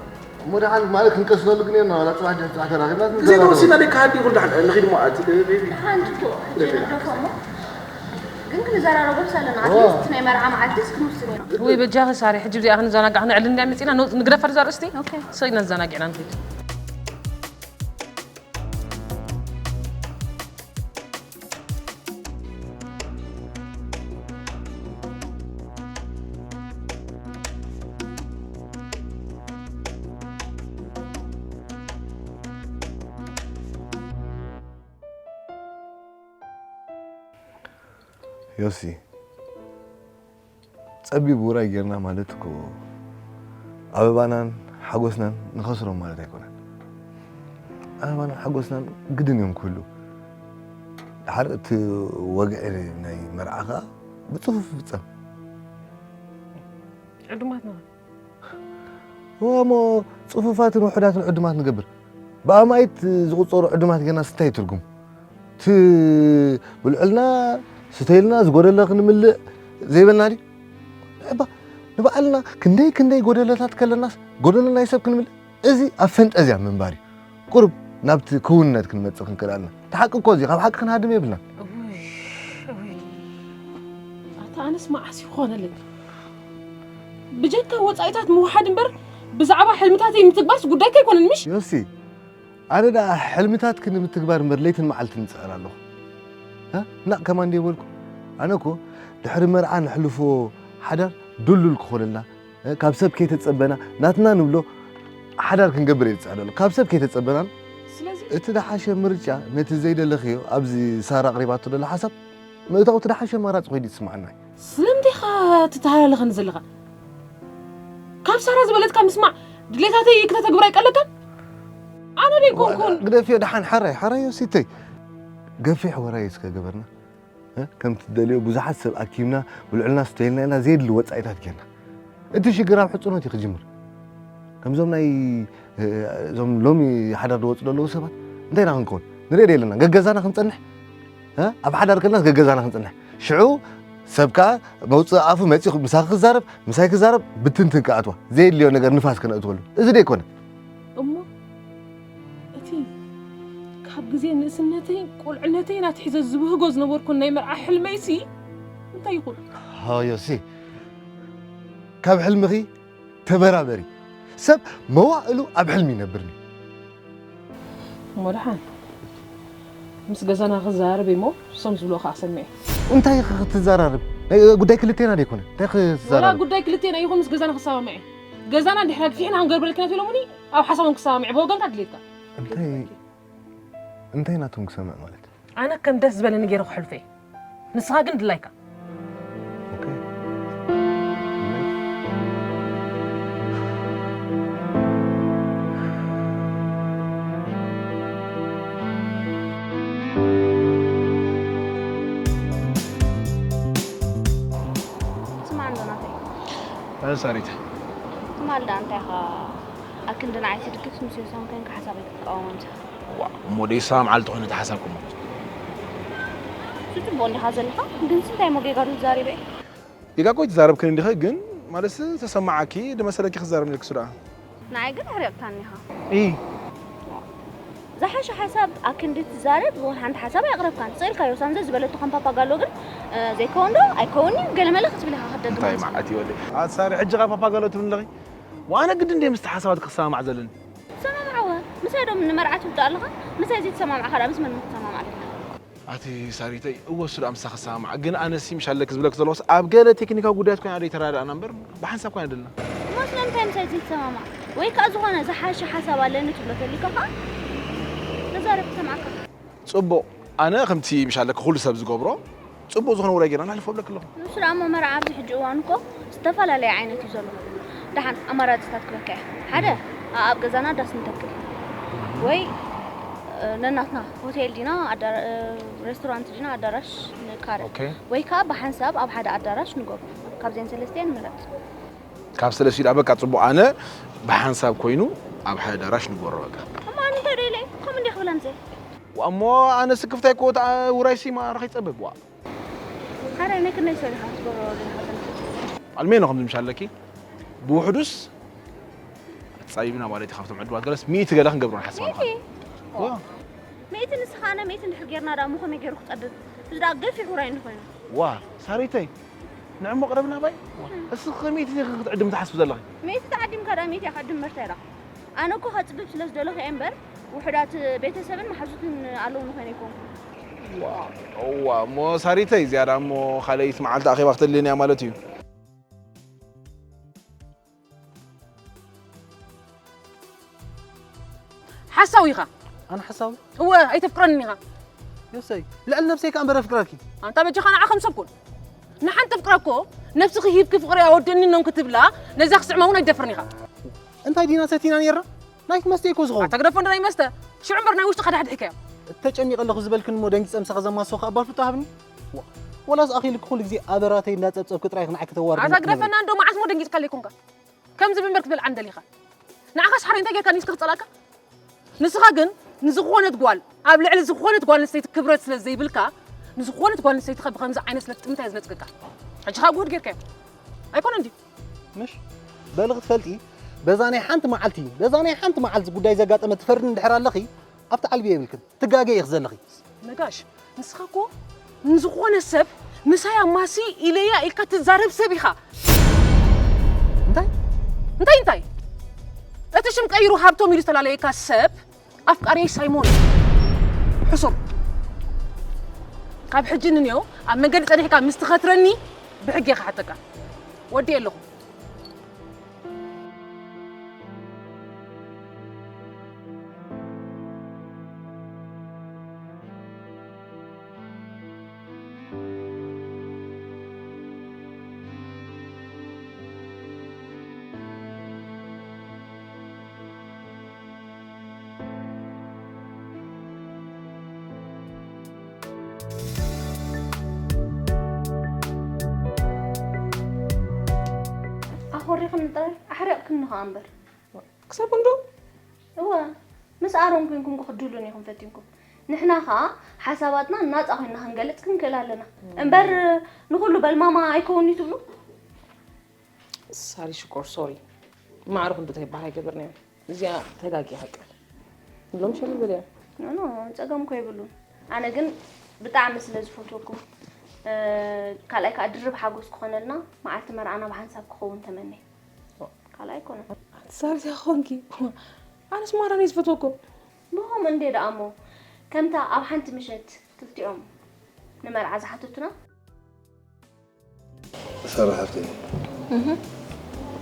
እሞ ደሓን ማለት ክንቀስነሉ ግን ኢና፣ ዋላ ጽባሕ ድሕሪ ጽባሕ ተራኺብና ዘይተወሲና ክንዘራረብ። ደይ ከሃዲ ይኹን ደሓን ንኺድ እሞ ኣቲ ቤቢ። ሓንቲ እኮ ሕጂ ንግደፎ እሞ ግን ክንዘራረቦ ሳለና፣ ኣትሊስት ናይ መርዓ መዓልቲስ ክንውስን ኢና። ውይ በጃኺ ሳሪ፣ ሕጂ ብዚኣ ክንዘናጋዕ ክነዕልል እንድያ መጺና፣ ንግደፋ ድዛ ርእስቲ? ኦኬ። ሰይና ዘናጊዕና ንኺድ። ዮሲ፣ ጸቢብ ውራይ ጌርና ማለት እኮ ኣበባናን ሓጎስናን ንኸስሮም ማለት ኣይኮነን። ኣበባናን ሓጎስናን ግድን እዮም ክህሉ። ድሓር እቲ ወግዒ ናይ መርዓ ኸኣ ብጽፉፍ ይፍጸም። ዕዱማት ንኹን። እሞ ጽፉፋትን ውሑዳትን ዕዱማት ንገብር። ብኣማኢት ዝቑጸሩ ዕዱማት ጌርናስ እንታይ ትርጉም? እቲ ብልዑልና፣ ስተይልና፣ ዝጎደለ ክንምልእ ዘይበልና ድዩ? እባ ንባዕልና ክንደይ ክንደይ ጎደለታት ከለናስ ጎደሎ ናይ ሰብ ክንምልእ? እዚ ኣብ ፈንጠዝያ ምንባር እዩ። ቁሩብ ናብቲ ክውንነት ክንመጽእ ክንክእል ኣለና። እቲ ሓቂ እኮ እዚ፣ ካብ ሓቂ ክንሃድም የብልናን። እውይ፣ እውይ። ኣታ ኣነስ መዓስ ይኾነለይ? ብጀካ ወጻኢታት ምውሓድ እምበር ብዛዕባ ሕልምታተይ ምትግባርስ ጉዳይካ ኣይኮነን፣ ምሽ? ዮሲ፣ ኣነ ደኣ ሕልምታትኪ ንምትግባር እምበር ለይትን መዓልትን ይጽዕር ኣለኹ። እ? ናቕ ከማን እንደ በልኩ። ኣነ እኮ ድሕሪ መርዓ ነሕልፎ ሓዳር ድሉል ክኾነልና፣ እ፣ ካብ ሰብ ከይተጸበና ናትና ንብሎ ሓዳር ክንገብር እየ ዝጽዕር ዘለኹ። ካብ ሰብ ከይተጸበናን ስለዚ እቲ ደሓሸ ምርጫ ነቲ ዘይደለኽዮ ኣብዚ ሳራ ኣቕሪባቶ ዘላ ሓሳብ ምእታው እቲ ደሓሸ ኣማራጺ ኮይኑ ይስምዓና እዩ። ስለምንታይ ኢኻ ትተሃላለኸኒ ዘለኻ? ካብ ሳራ ዝበለትካ ምስማዕ ድሌታተይ ክተተግብር ኣይቀለካን? ኣነ ደይኮንኩን። ግደፍዮ ደሓን ሓራይ፣ ሓራይ ዮሲተይ። ገፊሕ ወራይ እስከ ገበርና። እ? ከምቲ ትደልዮ ብዙሓት ሰብ ኣኪብና፣ ብልዑልና ስተይልና ኢልና ዘየድሊ ወጻኢታት ጌርና። እቲ ሽግር ኣብ ሕጽኖት እዩ ክጅምር። ከምዞም ናይ፣ እ፣ እዞም ሎሚ ሓዳር ዝወጹ ዘለዉ ሰባት እንታይ ኢና ክንከውን? ንርኢ ዶ የለና? ገገዛና ክንጸንሕ? እ? ኣብ ሓዳር ከለናስ ገገዛና ክንጸንሕ። ሽዑ ሰብ ከኣ መውጽኢ ኣፉ መጺኡ ምሳኺ ክዛረብ፣ ምሳይ ክዛረብ፣ ብትንትን ክኣትዋ። ዘየድልዮ ነገር ንፋስ ከነእትወሉ። እዚ ዶ ኣይኮነን? እሞ እቲ ካብ ግዜ ንእስነተይ ቁልዕነተይ ናትሒዘ ዝብህጎ ዝነበርኩን ናይ መርዓ ሕልመይሲ እንታይ ይኹን? ሃዮሲ፣ ካብ ሕልምኺ ተበራበሪ። ሰብ መዋእሉ ኣብ ሕልሚ ይነብር እዩ። እሞ ደሓን ምስ ገዛና ክዘራረብ እሞ እሶም ዝብልዎ ከዓ ሰምዐ። እንታይ ኢኺ ክትዘራረብ? ናይ ጉዳይ ክልቴና ዶ ኣይኮነን? እንታይ ወላ ክትዘራረብ? ጉዳይ ክልቴና ይኹን ምስ ገዛና ክሰማማዕ እየ። ገዛና እንድሕር ኣግፊሕና ክንገርበለኪ ኢና ተሎምኒ ኣብ ሓሳቦም ክሰማምዕ ብወገንካ ድሌትካ። እንታይ፣ እንታይ ናቶም ክሰምዕ ማለት? ኣነ ከም ደስ ዝበለኒ ገይረ ክሕልፎ እየ። ንስኻ ግን ድላይካ። ኦኬ። ስማዕ እንዶ ናተይ። ኣነ ሳሪት። ትማል ደኣ እንታይ ኢኻ ኣክንዲ ንዓይ ትድግፍ ምስ ዮሳን ኮንካ ሓሳበይ ክትቃወሞ ምሳኻ? ዋእ፣ እሞ ደይ ሰማምዓሉ ተኾይኑ እቲ ሓሳብኩሞ? እሱ ጽቡቕ እንዲኻ ዘለኻ፣ ግንስ እንታይ እሞ ጌጋ ዶ ተዛሪበ እየ? ጌጋ እኮ ኣይተዛረብክን እንዲኺ፣ ግን ማለትሲ ዝተሰማዓኪ ዝመሰለኪ ክትዛረቢ ነይርኪ እሱ ደኣ። ንዓይ ግን ኣሕሪቕካኒ ኢኻ። እይ። ዝሓሸ ሓሳብ ኣክንዲ ትዛረብ፣ እውን ሓንቲ ሓሳብ ኣየቕረብካን። ስቕ ኢልካ ዮሳን ዘዝበለቶ ከም ፓፓጋሎ ግን፣ እ፣ ዘይከውን ዶ ኣይከውን እዩ፣ ገለ መለ ክትብል ኢኻ ክትደግም እንታይ ሓሳብ። መዓት እዩ ወደይ? ኣቲ ሳሪ፣ ሕጂ ኸኣ ፓፓጋሎ ትብሊ ኣለኺ? ወኣነ ግድን ድየ ምስቲ ሓሳባትኪ ክሰማማዕ ዘለኒ? ሰማምዓወ። ምሳይ ዶ ንመርዓ ትውድእ ኣለኻ? ምሳይ ዘይተሰማማዕካ ደኣ ምስ መን ክትሰማማዕ ኣለካ? ኣቲ ሳሪተይ፣ እወ እሱ ደኣ ምሳኺ ክሰማማዕ፣ ግን ኣነሲ ምሽ ኣለኪ ዝብለኪ ዘለኹስ ኣብ ገለ ቴክኒካዊ ጉዳያት ኮይና ዶ ኣይተረዳዳእና እምበር ብሓንሳብ ኮይና ደለና። እሞ ስለምንታይ ምሳይ ዘይትሰማማዕ? ወይ ከኣ ዝኾነ ዝሓሸ ሓሳብ ኣለኒ ትብሎ ተሊካ ከኣ ተዛረብ ክሰምዓካ። ጽቡቕ፣ ኣነ ከምቲ ምሽ ኣለኪ ኩሉ ሰብ ዝገብሮ ጽቡቕ ዝኾነ ውራይ ጌርና ነሕልፎ እብለኪ ኣለኹ። ንሱ ደኣ እሞ መርዓ ኣብዚ ሕጂ እዋን እኮ ዝተፈላለየ ዓይነት እዩ ዘሎ። ደሓን ኣማራጺታት ክበካ እየ። ሓደ፣ ኣኣብ ገዛና ዳስ ንተክል። ወይ፣ እ፣ ነናትና ሆቴል ዲና ኣዳራ-፣ እ፣ ሬስቶራንት ዲና ኣዳራሽ ንካረ። ኦኬ። ወይ ከኣ ብሓንሳብ ኣብ ሓደ ኣዳራሽ ንገብሮ። ካብዘን ሰለስቲኤን ምረጽ። ካብ ሰለስቲኡ ደኣ በቃ ጽቡቕ፣ ኣነ ብሓንሳብ ኮይኑ ኣብ ሓደ ኣዳራሽ ንገብሮ በቃ። እሞ ኣነ እንታይ ደይለ? ከምኡ እንዲየ ክብል ኣምጽእ። እሞ ኣነ ስክፍታይ እኮ እታ ውራይሲ ማራ ከይጸብብ፣ ዋ። ሓራይ ናይ ክንደይ ሰብ ኢኻ ትገብሮ ዘለኻ ዘንፍት? ኣልሜኖ ከምዚ ምሽ ኣለኪ፣ ብውሕዱስ ጻቢብና ማለት እዩ። ካብቶም ዕዱማት ገለስ ሚእቲ ገለ ክንገብሮ ንሓስብ ኣለና። ሚእቲ? ዋ። ሚእቲ ንስኻ ኣነ ሚእቲ እንድሕር ጌርና ደኣ እሞ ከመይ ገይሩ ክጸብብ? እዚ ደኣ ገፊሑ ራይ እንኾይኑ። ዋ ሳሪተይ፣ ንዕሞ ቅረብና ባይ። እስኺ ሚእቲ ዲኺ ክትዕድም ትሓስቢ ዘለኺ? ሚእቲ ተዓዲምካ ደኣ ሚእቲ እያ ክዕድም መርታ ኢላ። ኣነ እኮ ከጽብብ ስለ ዝደለኹ እየ እምበር ውሑዳት ቤተሰብን መሓዙትን ኣለውኒ ኮይነ ኣይኮንኩን። ዋ እዋ እሞ ሳሪተይ፣ እዚኣ ደኣ እሞ ካልኣይቲ መዓልቲ ኣኼባ ክትህልየኒ እያ ማለት እዩ። ሓሳዊ ኢኻ። ኣነ ሓሳዊ? እወ ኣይተፍቅረንን ኢኻ። ዮሰይ፣ ልዕሊ ነብሰይ ከኣ እምበር ኣፍቅረኪ። ኣንታ በጃኻ ንዓ ከም ሰብ ኩን። ንሓንቲ ኣፍቅራ እኮ ነብስኺ ሂብኪ ፍቕሪ ኣወደኒ እኖም ክትብላ ነዛ ክስዕማ እውን ኣይትደፍርን ኢኻ። እንታይ ዲና ሰቲና ኔርና? ናይቲ መስተ እኮ ዝኸውን። ኣታ ግደፎ እንዶ ናይ መስተ። ሽዑ እምበር ናይ ውሽጥኻ ዳሕዲሕካዮ። ተጨኒቐ ኣለኹ ዝበልክኒ እሞ ደንጊጸ ምሳኺ ዘማስወኺ ኣባል ፍቶ ሃብኒ። ዋ፣ ወላስ ኣኺልኪ ኩሉ ግዜ ኣበራተይ እንዳጸብጸብኪ ጥራይ ኢኺ ንዓይ ክተዋርድኒ ኣታ ግደፈና እንዶ መዓስ እሞ ደንጊጽካ ኣለይኮንካ። ከምዚ ብእምበር ክትበልዓ እንደሊኻ። ንዓኻስ ሓራይ እንታይ ጌርካኒ እስከ ክጸላእካ? ንስኻ ግን ንዝኾነት ጓል ኣብ ልዕሊ ዝኾነት ጓል ኣንስተይቲ ክብረት ስለ ዘይብልካ ንዝኾነት ጓል ኣንስተይቲ ከ ብኸምዚ ዓይነት ስለ ትጥምታ እየ ዝነጽገካ። ሕጂ ኸኣ ጉድ ጌርካዮ ኣይኮነን ድዩ? ምሽ በሊ ክትፈልጢ በዛ ናይ ሓንቲ መዓልቲ በዛ ናይ ሓንቲ መዓልቲ ጉዳይ ዘጋጠመ ትፈርድኒ እንድሕር ኣለኺ ኣብቲ ዓልቢ የብልክን ትጋገ ኢኺ ዘለኺ። ነጋሽ ንስኻ እኮ ንዝኾነ ሰብ ምሳይ ኣማሲ ኢለያ ኢልካ ትዛረብ ሰብ ኢኻ። እንታይ እንታይ እንታይ እቲ ሽም ቀይሩ ሃብቶም ኢሉ ዝተላለየካ ሰብ ኣፍቃሪየይ ሳይሞን እዩ። ሕሱር ካብ ሕጂ ንንዮ ኣብ መንገዲ ጸኒሕካ ምስ ትኸትረኒ ብሕጊ እየ ክሓተካ። ወዲ ኣለኹ። ኣኾሪኽኒ ጥራይ ኣሕሪቕክኒ ኸኣ እምበር። ክሳብ ክንድኡ? እወ፣ ምስ ኣሮን ኮይንኩም ክትድህሉኒ ኢኹም ፈቲንኩም። ንሕና ኸኣ ሓሳባትና ናጻ ኮይንና ክንገልጽ ክንክእል ኣለና። እምበር ንኹሉ በል ማማ ኣይከውን እዩ ትብሉ? ሳሪ ሽኮር ሶሪ። ማዕረ ክንዱ ተይበሃል ኣይገብርናዮ። እዚኣ ተጋጊኻ ቃል። ሎም ሸሉ በልያ። ኖ ኖ ጸገም እኮ የብሉን። ኣነ ግን ብጣዕሚ ስለ ዝፈትወኩም ካልኣይ ከዓ ድርብ ሓጎስ ክኾነልና መዓልቲ መርዓና ብሓንሳብ ክኸውን ተመነይ። ካልኣይ ኣይኮነን። ኣንቲ ሳርሲ ኾንኪ ኣነስ ማራን እየ ዝፈትወኩም። ብኸምኡ እንዴ ደኣ እሞ ከምታ ኣብ ሓንቲ ምሸት ክልቲኦም ንመርዓ ዝሓተቱና ሳራ ሓፍተይ፣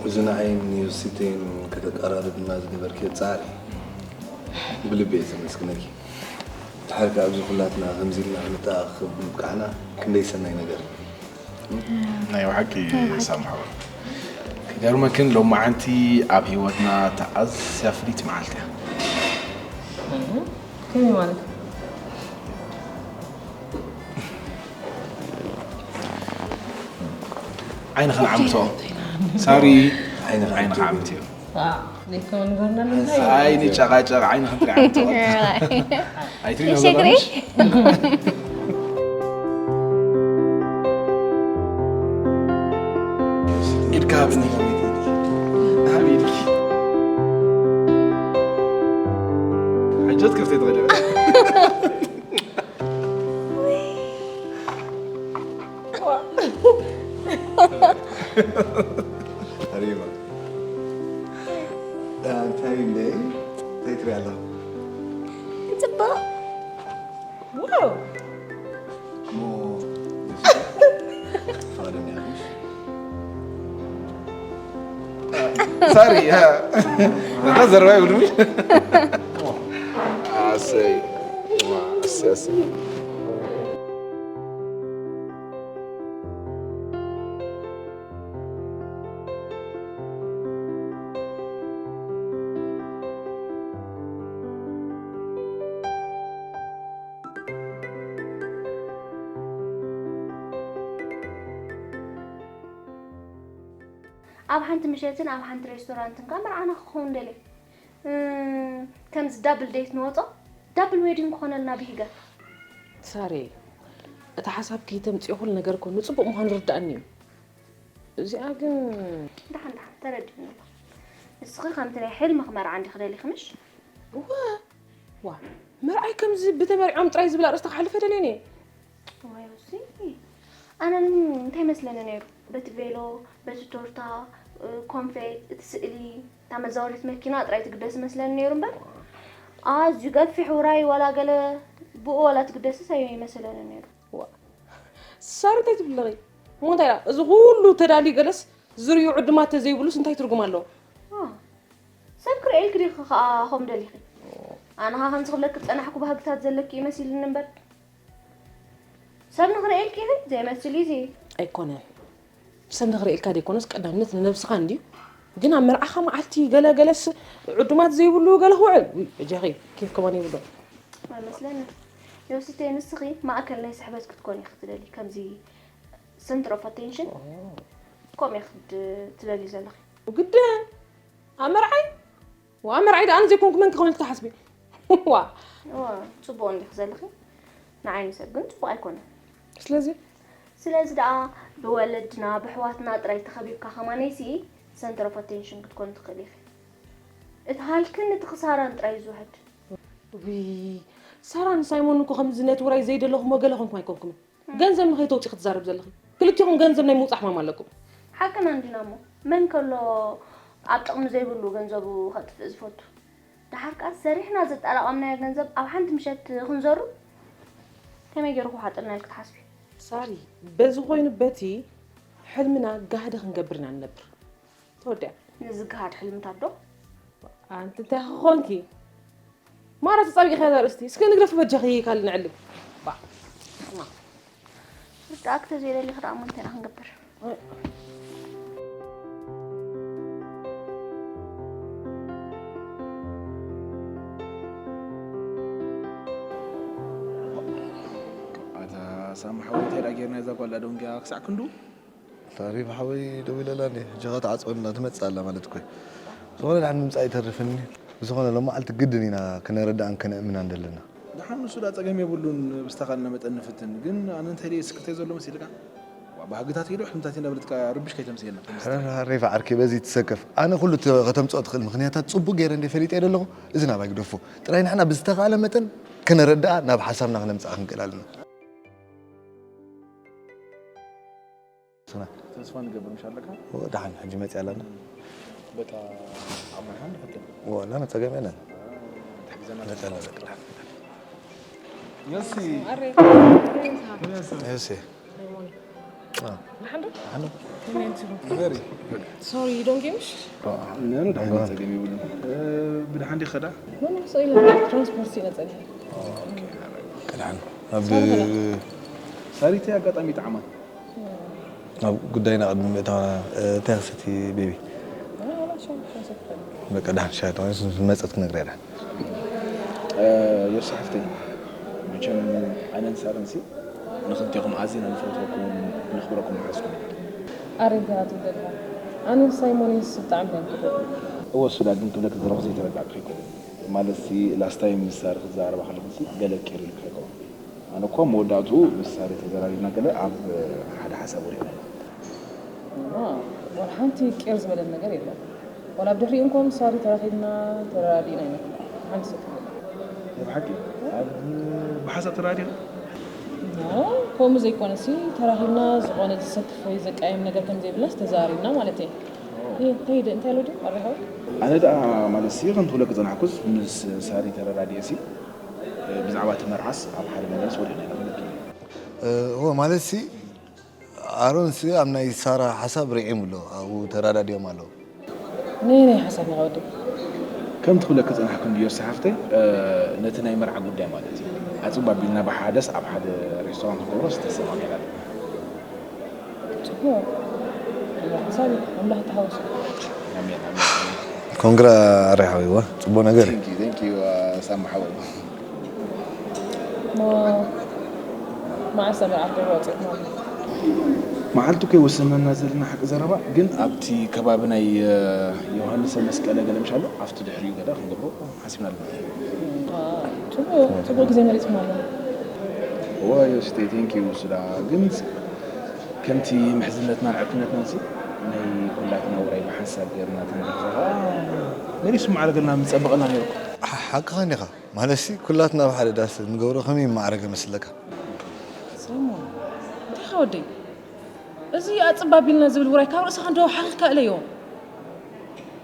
እዚ ንዓይን ዮሲተይን ከተቀራርብና ዝገበርክዮ ጻዕሪ ብልቢ እየ ዘመስግነኪ። ድሓር ከኣ ኣብዚ ኩላትና ከምዚ ኢልና ክንተኣኻኸብ ምብቃዕና ክንደይ ሰናይ ነገር እዩ። ናይ ብሓቂ ሳም ሓወይ። ክገርመክን ሎማዓንቲ ኣብ ህይወትና እታ ኣዝያ ፍልይቲ መዓልቲ እያ። ከመይ ማለት? ዓይንኽን ዓምቶ ሳሪ ዓይንኻ ዓምቶ ኣይንጨቃጨቅ ዓይንኽን ትሪ ዓምቶ ኣይትሪኖ ዘለሽ ኢድካ ሃብኒ ሓቢቢ ሓጀት ከፍተ ትኸደ ኣሪባ እንታይ እንደ እንታይ ትሪኢ ኣለኻ? ጽቡቕ። ዋው። እሞ ፈቓደኛ ኢኹምሽ? ሳሪ እታ ዘረባ ይብሉ ኣሰይ ኣሰይ ኣሰይ ኣብ ሓንቲ ምሸትን ኣብ ሓንቲ ሬስቶራንትን ከኣ መርዓና ክኸውን ደልየ። እም፣ ከምዚ ዳብል ዴት ንወጾ፣ ዳብል ዌዲንግ ክኾነልና ብሂገ። ሳሪ፣ እቲ ሓሳብ ከይተምጽኦ ኩሉ ነገር እኮ ንጽቡቕ ምዃኑ ርዳእኒ እዩ። እዚኣ ግን ደሓን ደሓን ተረዲኡኒ ኣሎ። ንስኺ ከምቲ ናይ ሕልምኺ መርዓ እንዲኺ ደሊኺ ምሽ? ዋ ዋ መርዓይ ከምዚ ብተመርዖም ጥራይ ዝብል ኣርእስቲ ክሓልፍ ኣይደልየን እየ። ዋይ ሲ ኣነ እንታይ መስለኒ ነይሩ፣ በቲ ቬሎ፣ በቲ ቶርታ፣ ኮንፌት፣ እቲ ስእሊ፣ እታ መዛወሪት መኪና ጥራይ ትግደስ መስለኒ ነይሩ እምበር ኣዝዩ ገፊሕ ውራይ ዋላ ገለ ብኡ ዋላ ትግደስስ ኣይመሰለኒ ነይሩ። ሳሪ እንታይ ትብሊ ኣለኺ? እሞ እንታይ ደኣ እዚ ኩሉ ተዳልዩ ገለስ ዝርዩ ዕዱማት ተዘይብሉስ እንታይ ትርጉም ኣለዎ? ሰብ ክርእየልኪ ዲኺ ከኣ ከምኡ ደሊኺ? ኣነ ኸኣ ከምዚ ክብለኪ ዝጸናሕኩ ባህግታት ዘለኪ እዩ መሲሉኒ እምበር ሰብ ንኽርእየልኪ ኢኺ ዘይመስል እዩ እዚ። ኣይኮነን ሰብ ንኽርእየልካ ዘይኮነስ ቀዳምነት ንነብስኻ እንድዩ። ግን ኣብ መርዓኻ መዓልቲ ገለ ገለስ ዕዱማት ዘይብሉ ገለ ክውዕል ውይ በጃኺ ኬፍ ከማን የብሎ። ኣይመስለንን። ዮሲተይ ንስኺ ማእከል ናይ ስሕበት ክትኮኒ ኢኺ ትደሊ ከምዚ center of attention ከምኡ ኢኺ ትደሊ ዘለኺ። ግደ ኣብ መርዓይ ዋ መርዓይ ደኣ ኣነ ዘይኮንኩ መን ክኸውን ኢልኪ ትሓስቢ? ዋ እዋ ጽቡቕ እንዲኺ ዘለኺ ንዓይኒ ሰብ ግን ጽቡቕ ኣይኮነን። ስለዚ ስለዚ ደኣ ብወለድና ብሕዋትና ጥራይ ተኸቢብካ ከማነይሲ center of attention ክትኮኒ ትኽእሊ ኢኺ። እቲ ሃልክን እቲ ክሳራን ጥራይ እዩ ዝውሕድ። ውይ ሳራን ሳይሞን እኮ ከምዚ ነቲ ውራይ ዘይደለኹሞ ገለ ኮንኩም ኣይኮንኩምን። ገንዘብ ንኸይተውፂ ክትዛረብ ዘለኺ ክልቲኹም ገንዘብ ናይ ምውፃእ ሕማም ኣለኩም። ሓቅና እንዲና እሞ መን ከሎ ኣብ ጥቕሚ ዘይብሉ ገንዘቡ ከጥፍእ ዝፈቱ? ደሓር ከኣ ሰሪሕና ዘጠራቐምናዮ ገንዘብ ኣብ ሓንቲ ምሸት ክንዘሩ? ከመይ ገይሩ ክውሓጠልና ኢልኪ ትሓስቢ? ሳሪ በዚ ኮይኑ በቲ ሕልምና ጋህዲ ክንገብር ኢና ንነብር። ተወዲኣ። ንዝግሃድ ሕልምታት ዶ? ኣንቲ እንታይ ክኾንኪ? ማራ ተጻቢቂ ከዛ ርእስቲ እስከ ንግደፍ በጃኺ ካልእ ንዕልም። ባ ርዳእክ ተዘይደሊኺ ደኣ እሞ እንታይ ኢና ክንገብር? ኣታ ሳሚ ሓወይ እንታይ ደኣ ጌርና እዛ ጓል ደንግያ ክሳዕ ክንዱ ታሪፍ ሓወይ ደዊለላ እንዴ ሕጂ ኸ ትዓፅወልና ትመፅእ ኣላ ማለት እኮ እዩ። ዝኾነ ድሓን ምምፃእ ኣይተርፍን። ብዝኾነ ሎም መዓልቲ ግድን ኢና ክነረድኣን ከነእምናን ዘለና። ደሓን ንሱ ደኣ ፀገም የብሉን ብዝተኻልና መጠን ንፍትን። ግን ኣነ እንታይ ደየ ስክፍተይ ዘሎ መሲልካ? ዋ፣ ባህግታት ኢሉ ሕልምታት እንዳበለትካ ርብሽ ከይተምስየልና። ተመስገን። ሕረር ሃሬፋ ዓርከይ በዚ ትሰከፍ። ኣነ ኩሉ ተ- ከተምፅኦ ትኽእል ምኽንያታት ፅቡቅ ገይረ እንደ ፈሊጠ ኣለኹ። እዚ ናባይ ግደፎ። ጥራይ ንሕና ብዝተኻለ መጠን ከነረድኣ ናብ ሓሳብና ክነምፅኣ ክንክእል ኣለና። ስና ተስፋ ንገብር ምሽ ኣለካ? ወ ደሓን ሕጂ መፅያ ኣለና። በታ ዓማኻ ንፈትን። ወላ መፀገም የለን። ትሕግዘና መፅያ ኣለና። ዮሲ ኣሬ ዮሲ ሓንዶ ሓንዶ ሶሪ ዶንጌምሽ ነኑ ደሓን ጸገም ይብሉን ብድሓን ዲኸ ዳ ኖኖ ሰው ኢለ ትራንስፖርት ኢለ ጸኒሐ ቅድሓን ኣብ ሳሪተ ኣጋጣሚ ጣዕማን ኣብ ጉዳይና ቅድሚ ምእታውና እንታይ ክሰቲ ቤቢ ወላ ሻይ ሻይ ሰክተል በቃ ድሓን ሻይ ተዋይስ መጸት ክነግራ ድሓን ዮሲ ሓፍተይ መቸም ኣነን ሳረንሲ ንኽልቴኹም ኣዚና ንፈትወኩም ነኽብረኩም ንሓስኩም ኣረ እንታይ ትብለካ ኣነ ሳይሞንስ ብጣዕሚ እየ ንፈትወኩም እወ ሱዳ ግን ክብለኪ ዘለኹ ዘይተረዳእኪ ከይኮነ ማለት ሲ last time ምስ ሳሪ ክትዛረባ ከለኺ ሲ ገለ ቂሩ ኢልኪ ከይኮነ ኣነ እኳ መወዳእትኡ ምስ ሳሪ ተዘራሪብና ገለ ኣብ ሓደ ሓሳብ ወዲቕና ኢና ዋላ ሓንቲ ቂር ዝበለን ነገር የለን ዋላ ኣብ ድሕሪኡ እንኮ ምስ ሳሪ ተራኺብና ተረዳዲእና ኢና ሓንቲ ሰብ ትብለካ ናይ ብሓቂ ኣብ ብሓሳብ ተራዲና ከምኡ ዘይኮነሲ ተራኺብና ዝኾነ ዝሰክፍ ወይ ዘቃየም ነገር ከም ዘይብላስ ተዛሪብና ማለት እየ እንታይ ደ እንታይ ኣሎ ድዩ ኣረኻዊ ኣነ ደኣ ማለት ሲ ከም ትብለኪ ዝጸናሕኩስ ምስ ሳሪ ተረዳዲኤ ሲ ብዛዕባ እቲ መርዓስ ኣብ ሓደ ነገርስ ወዲቕና ኢና ክብለኪ እየ እዎ ማለት ሲ ኣሮንስ ኣብ ናይ ሳራ ሓሳብ ርዒሙ ኣሎ ኣብኡ ተራዳዲኦም ኣለዉ። ነየናይ ሓሳብ ኢኻ ወደይ? ከምቲ ክብለኪ ዝጸናሕኩ እንድዮ ዝጸሓፍተይ ነቲ ናይ መርዓ ጉዳይ ማለት እዩ። ኣጽብ ኣቢልና ብሓደስ ኣብ ሓደ ሬስቶራንት ክገብሮስ ተሰማሚዕና ኣለና። ጽቡቕ ሓሳብ እዩ። ኣምላኽ ይተሓወሶ። ኣሜን ኣሜን ኣሜን። ኮንግራ ኣሬ ሓወይዋ ጽቡቕ ነገር እዩ። Thank you thank you ሳሚ ሓወይ። መዓስ መርዓት ዶ ወፂኹም ኣሎ? መዓልቲ እኮ ይወሰነና ዘለና ሓቂ ዘረባ ግን ኣብቲ ከባቢ ናይ ዮሃንስ መስቀለ ገለ ምሻሎ ኣብቲ ድሕሪኡ ገለ ክንገብሮ ሓሲብና ኣለና። ፅቡቅ ፅቡቅ ግዜ መሪፅኩም ኣለኹም። ዋዮ ስተይ ቴንኪዩ ሱዳ ግን ከምቲ ምሕዝነትናን ዕርክነትናን ሲ ናይ ኩላትና ውራይ ብሓንሳብ ጌርና ተመርዛ። መሊሱ ማዕረገልና ምጸበቐና ነይሩ። ሓ-፣ ሓቅኻ እንዲኻ። ማለትሲ ኩላትና ኣብ ሓደ ዳስ ንገብሮ ከመይ ማዕረገ መስለካ? ሰለሞን፣ እንታይ ኢኻ ወደይ? እዚ ኣጽባብ ኢልና ዝብል ውራይ ካብ ርእስኻ እንዶ ሓኺኽካ እለዮ።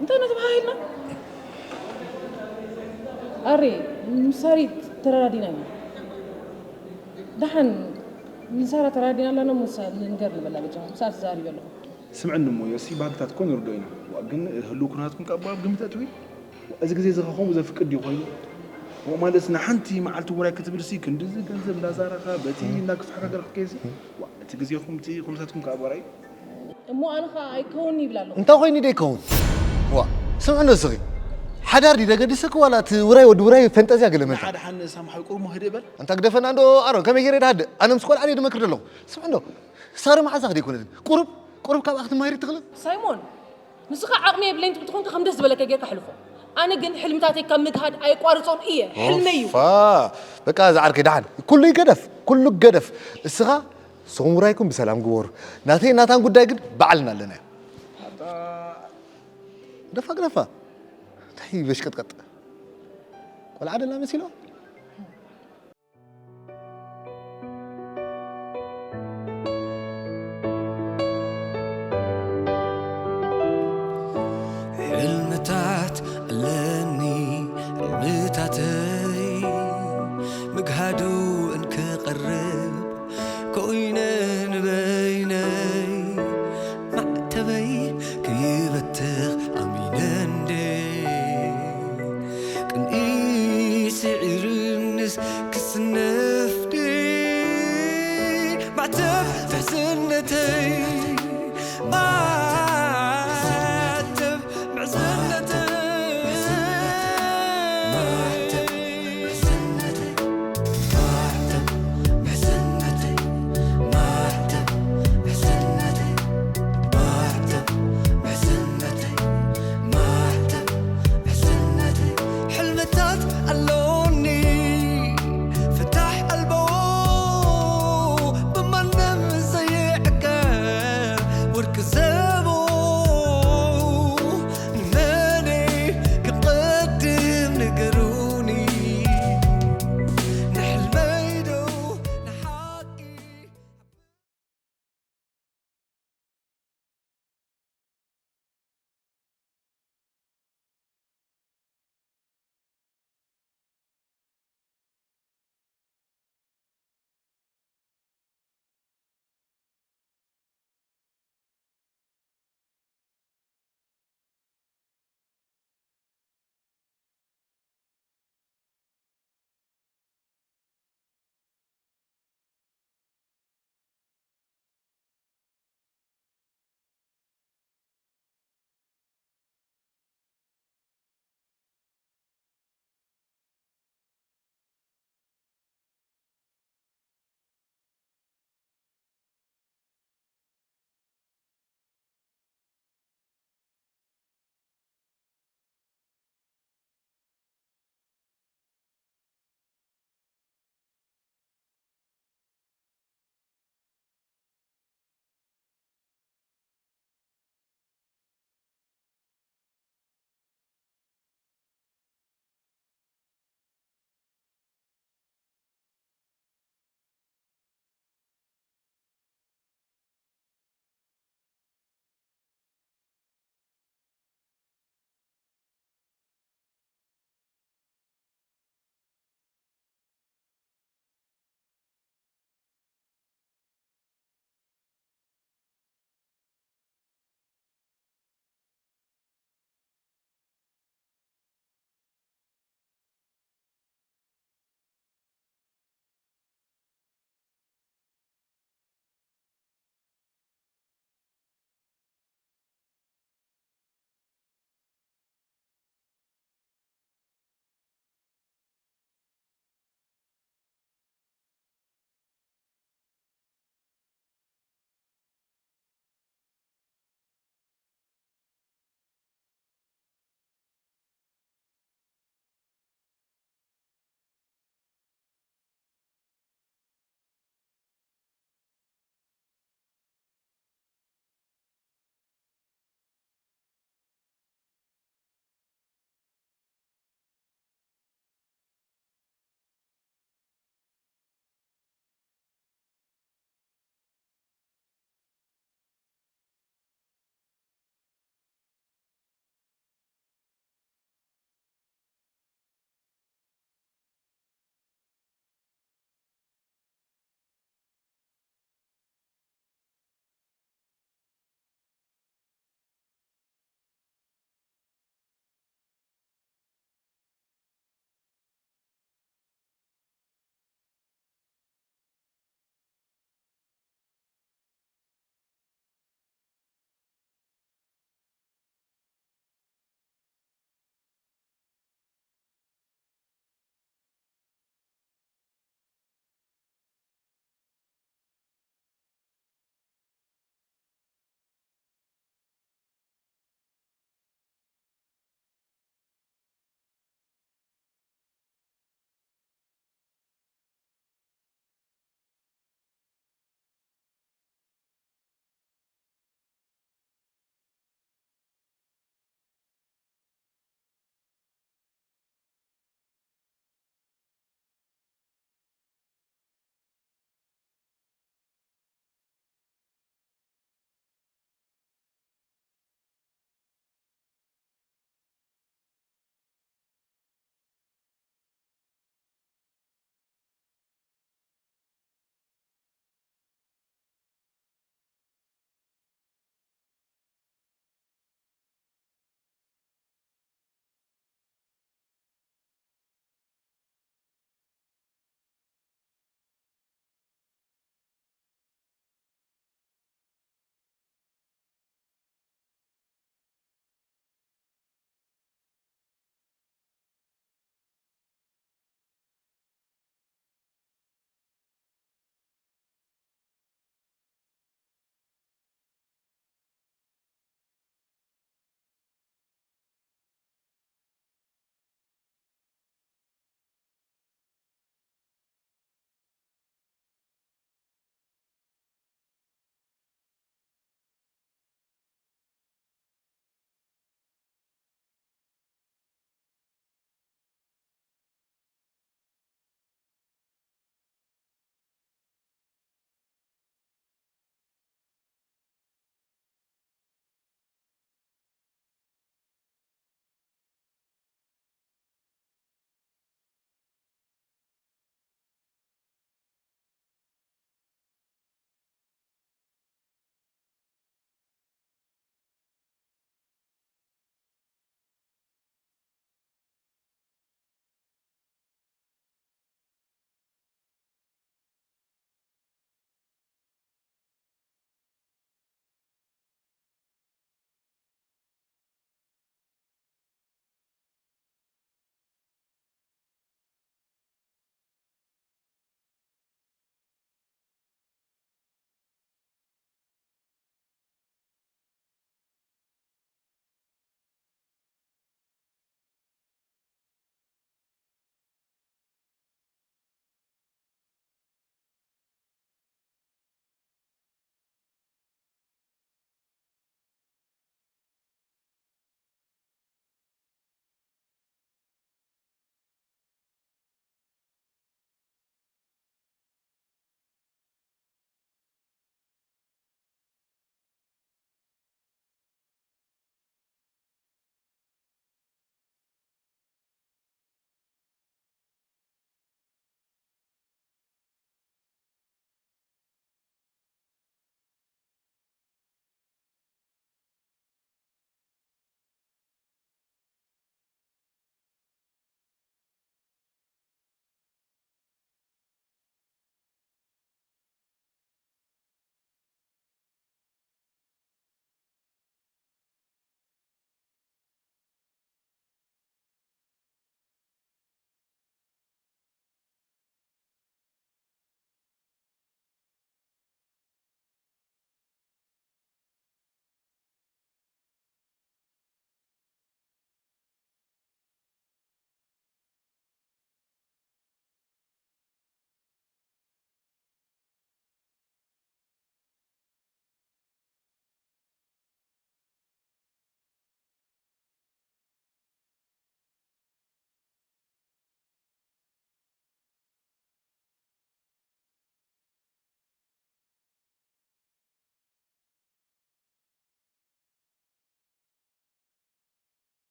እንታይ ነቲ ባሃ ኢልና? ኣሬ፣ ምስ ሳሪ ተረዳዲና ኢና። ደሓን፣ ንሳራ ተረዳዲና ኣለና፣ ምስ ንገር ንበላ በጃ። ምስ ሳራ ተዛሪበ ኣለኹ። ስምዕኒ እሞ ዮሲ፣ ባህግታት እኮ ንርዶ ኢና። ዋ፣ ግን ህልው ኩነታትኩም ከኣ ኣብ ግምት ኣእትዊ። ዋ፣ እዚ ግዜ እዚ ከ ከምኡ ዘፍቅድ ድዩ ኮይኑ? ዋ፣ ማለትስ ንሓንቲ መዓልቲ ውራይ ክትብልሲ ክንድዚ ገንዘብ እንዳዛረኻ በቲ እንዳክፍሓካከር ክትከይሲ? ዋ፣ እቲ ግዜኹም እቲ ኩነታትኩም ከኣ ኣብ ወራይ። እሞ ኣነ ኸኣ ኣይከውን'ዩ ይብል ኣለኹ። እንታይ ኮይኑ ደይከውን? ዋ፣ ስምዕኒ እስኺ። ሓዳር ድዩ ደገድሰኪ ዋላ እቲ ውራይ ወዲ ውራይ ፈንጠዝያ ገለ መልካ? ደሓን ሳምሓዊ ቁሩብ እሞ ህድእ በል። ኣንታ ግደፈና እንዶ ኣሮን፣ ከመይ ገይረ ድሃድእ? ኣነ ምስ ቆልዓ ድየ ድመክር ዘለኹ? ስምዕ እንዶ፣ ሳሪ መዓዛ ክደይኮነትን? ቁሩብ፣ ቁሩብ ካብኣ ክትመሃሪ ትኽእልን? ሳይሞን፣ ንስኻ ዓቕሚ የብለይን ትብል ትኾንካ ከም ደስ ዝበለካ ጌርካ ሕልፎ። ኣነ ግን ሕልምታተይ ካብ ምግሃድ ኣይቋርጾን እየ። ሕልመይ እዩ። ኦፋ፣ በቃ ዝዓርከይ ደሓን። ኩሉ ይገደፍ፣ ኩሉ ይገደፍ። እስኻ ንስኹም ውራይኩም ብሰላም ግበሩ። ናተይ ናታን ጉዳይ ግን ባዕልና ኣለናዮ። ኣታ ግደፋ፣ ግደፋ። እንታይ በሽቀጥቀጥ? ቆልዓ ደላ መሲሎ? ሕልምታት ኣለኒ፣ ሕልምታተይ ምግሃዱ እንክቐርብ ኮይነ ንበይነይ፣ ማዕተበይ ክይበትኽ ኣሚነ እንዴ፣ ቅንኢ ስዒርንስ ክስነፍ ድየ? ማዕተብ ምሕዝነተይ፣ ማዕተብ ምሕዝነተይ፣ ማዕተብ ምሕዝነተይ፣ ማዕተብ ምሕዝነተይ፣ ማዕተብ ምሕዝነተይ፣ ማዕተብ ምሕዝነተይ፣ ማዕተብ ምሕዝነተይ። ሕልምታት ኣለውኒ ፍታሕ ኣልቦ፣ ብማንም ዘይዕቀብ ወርቂ ዘ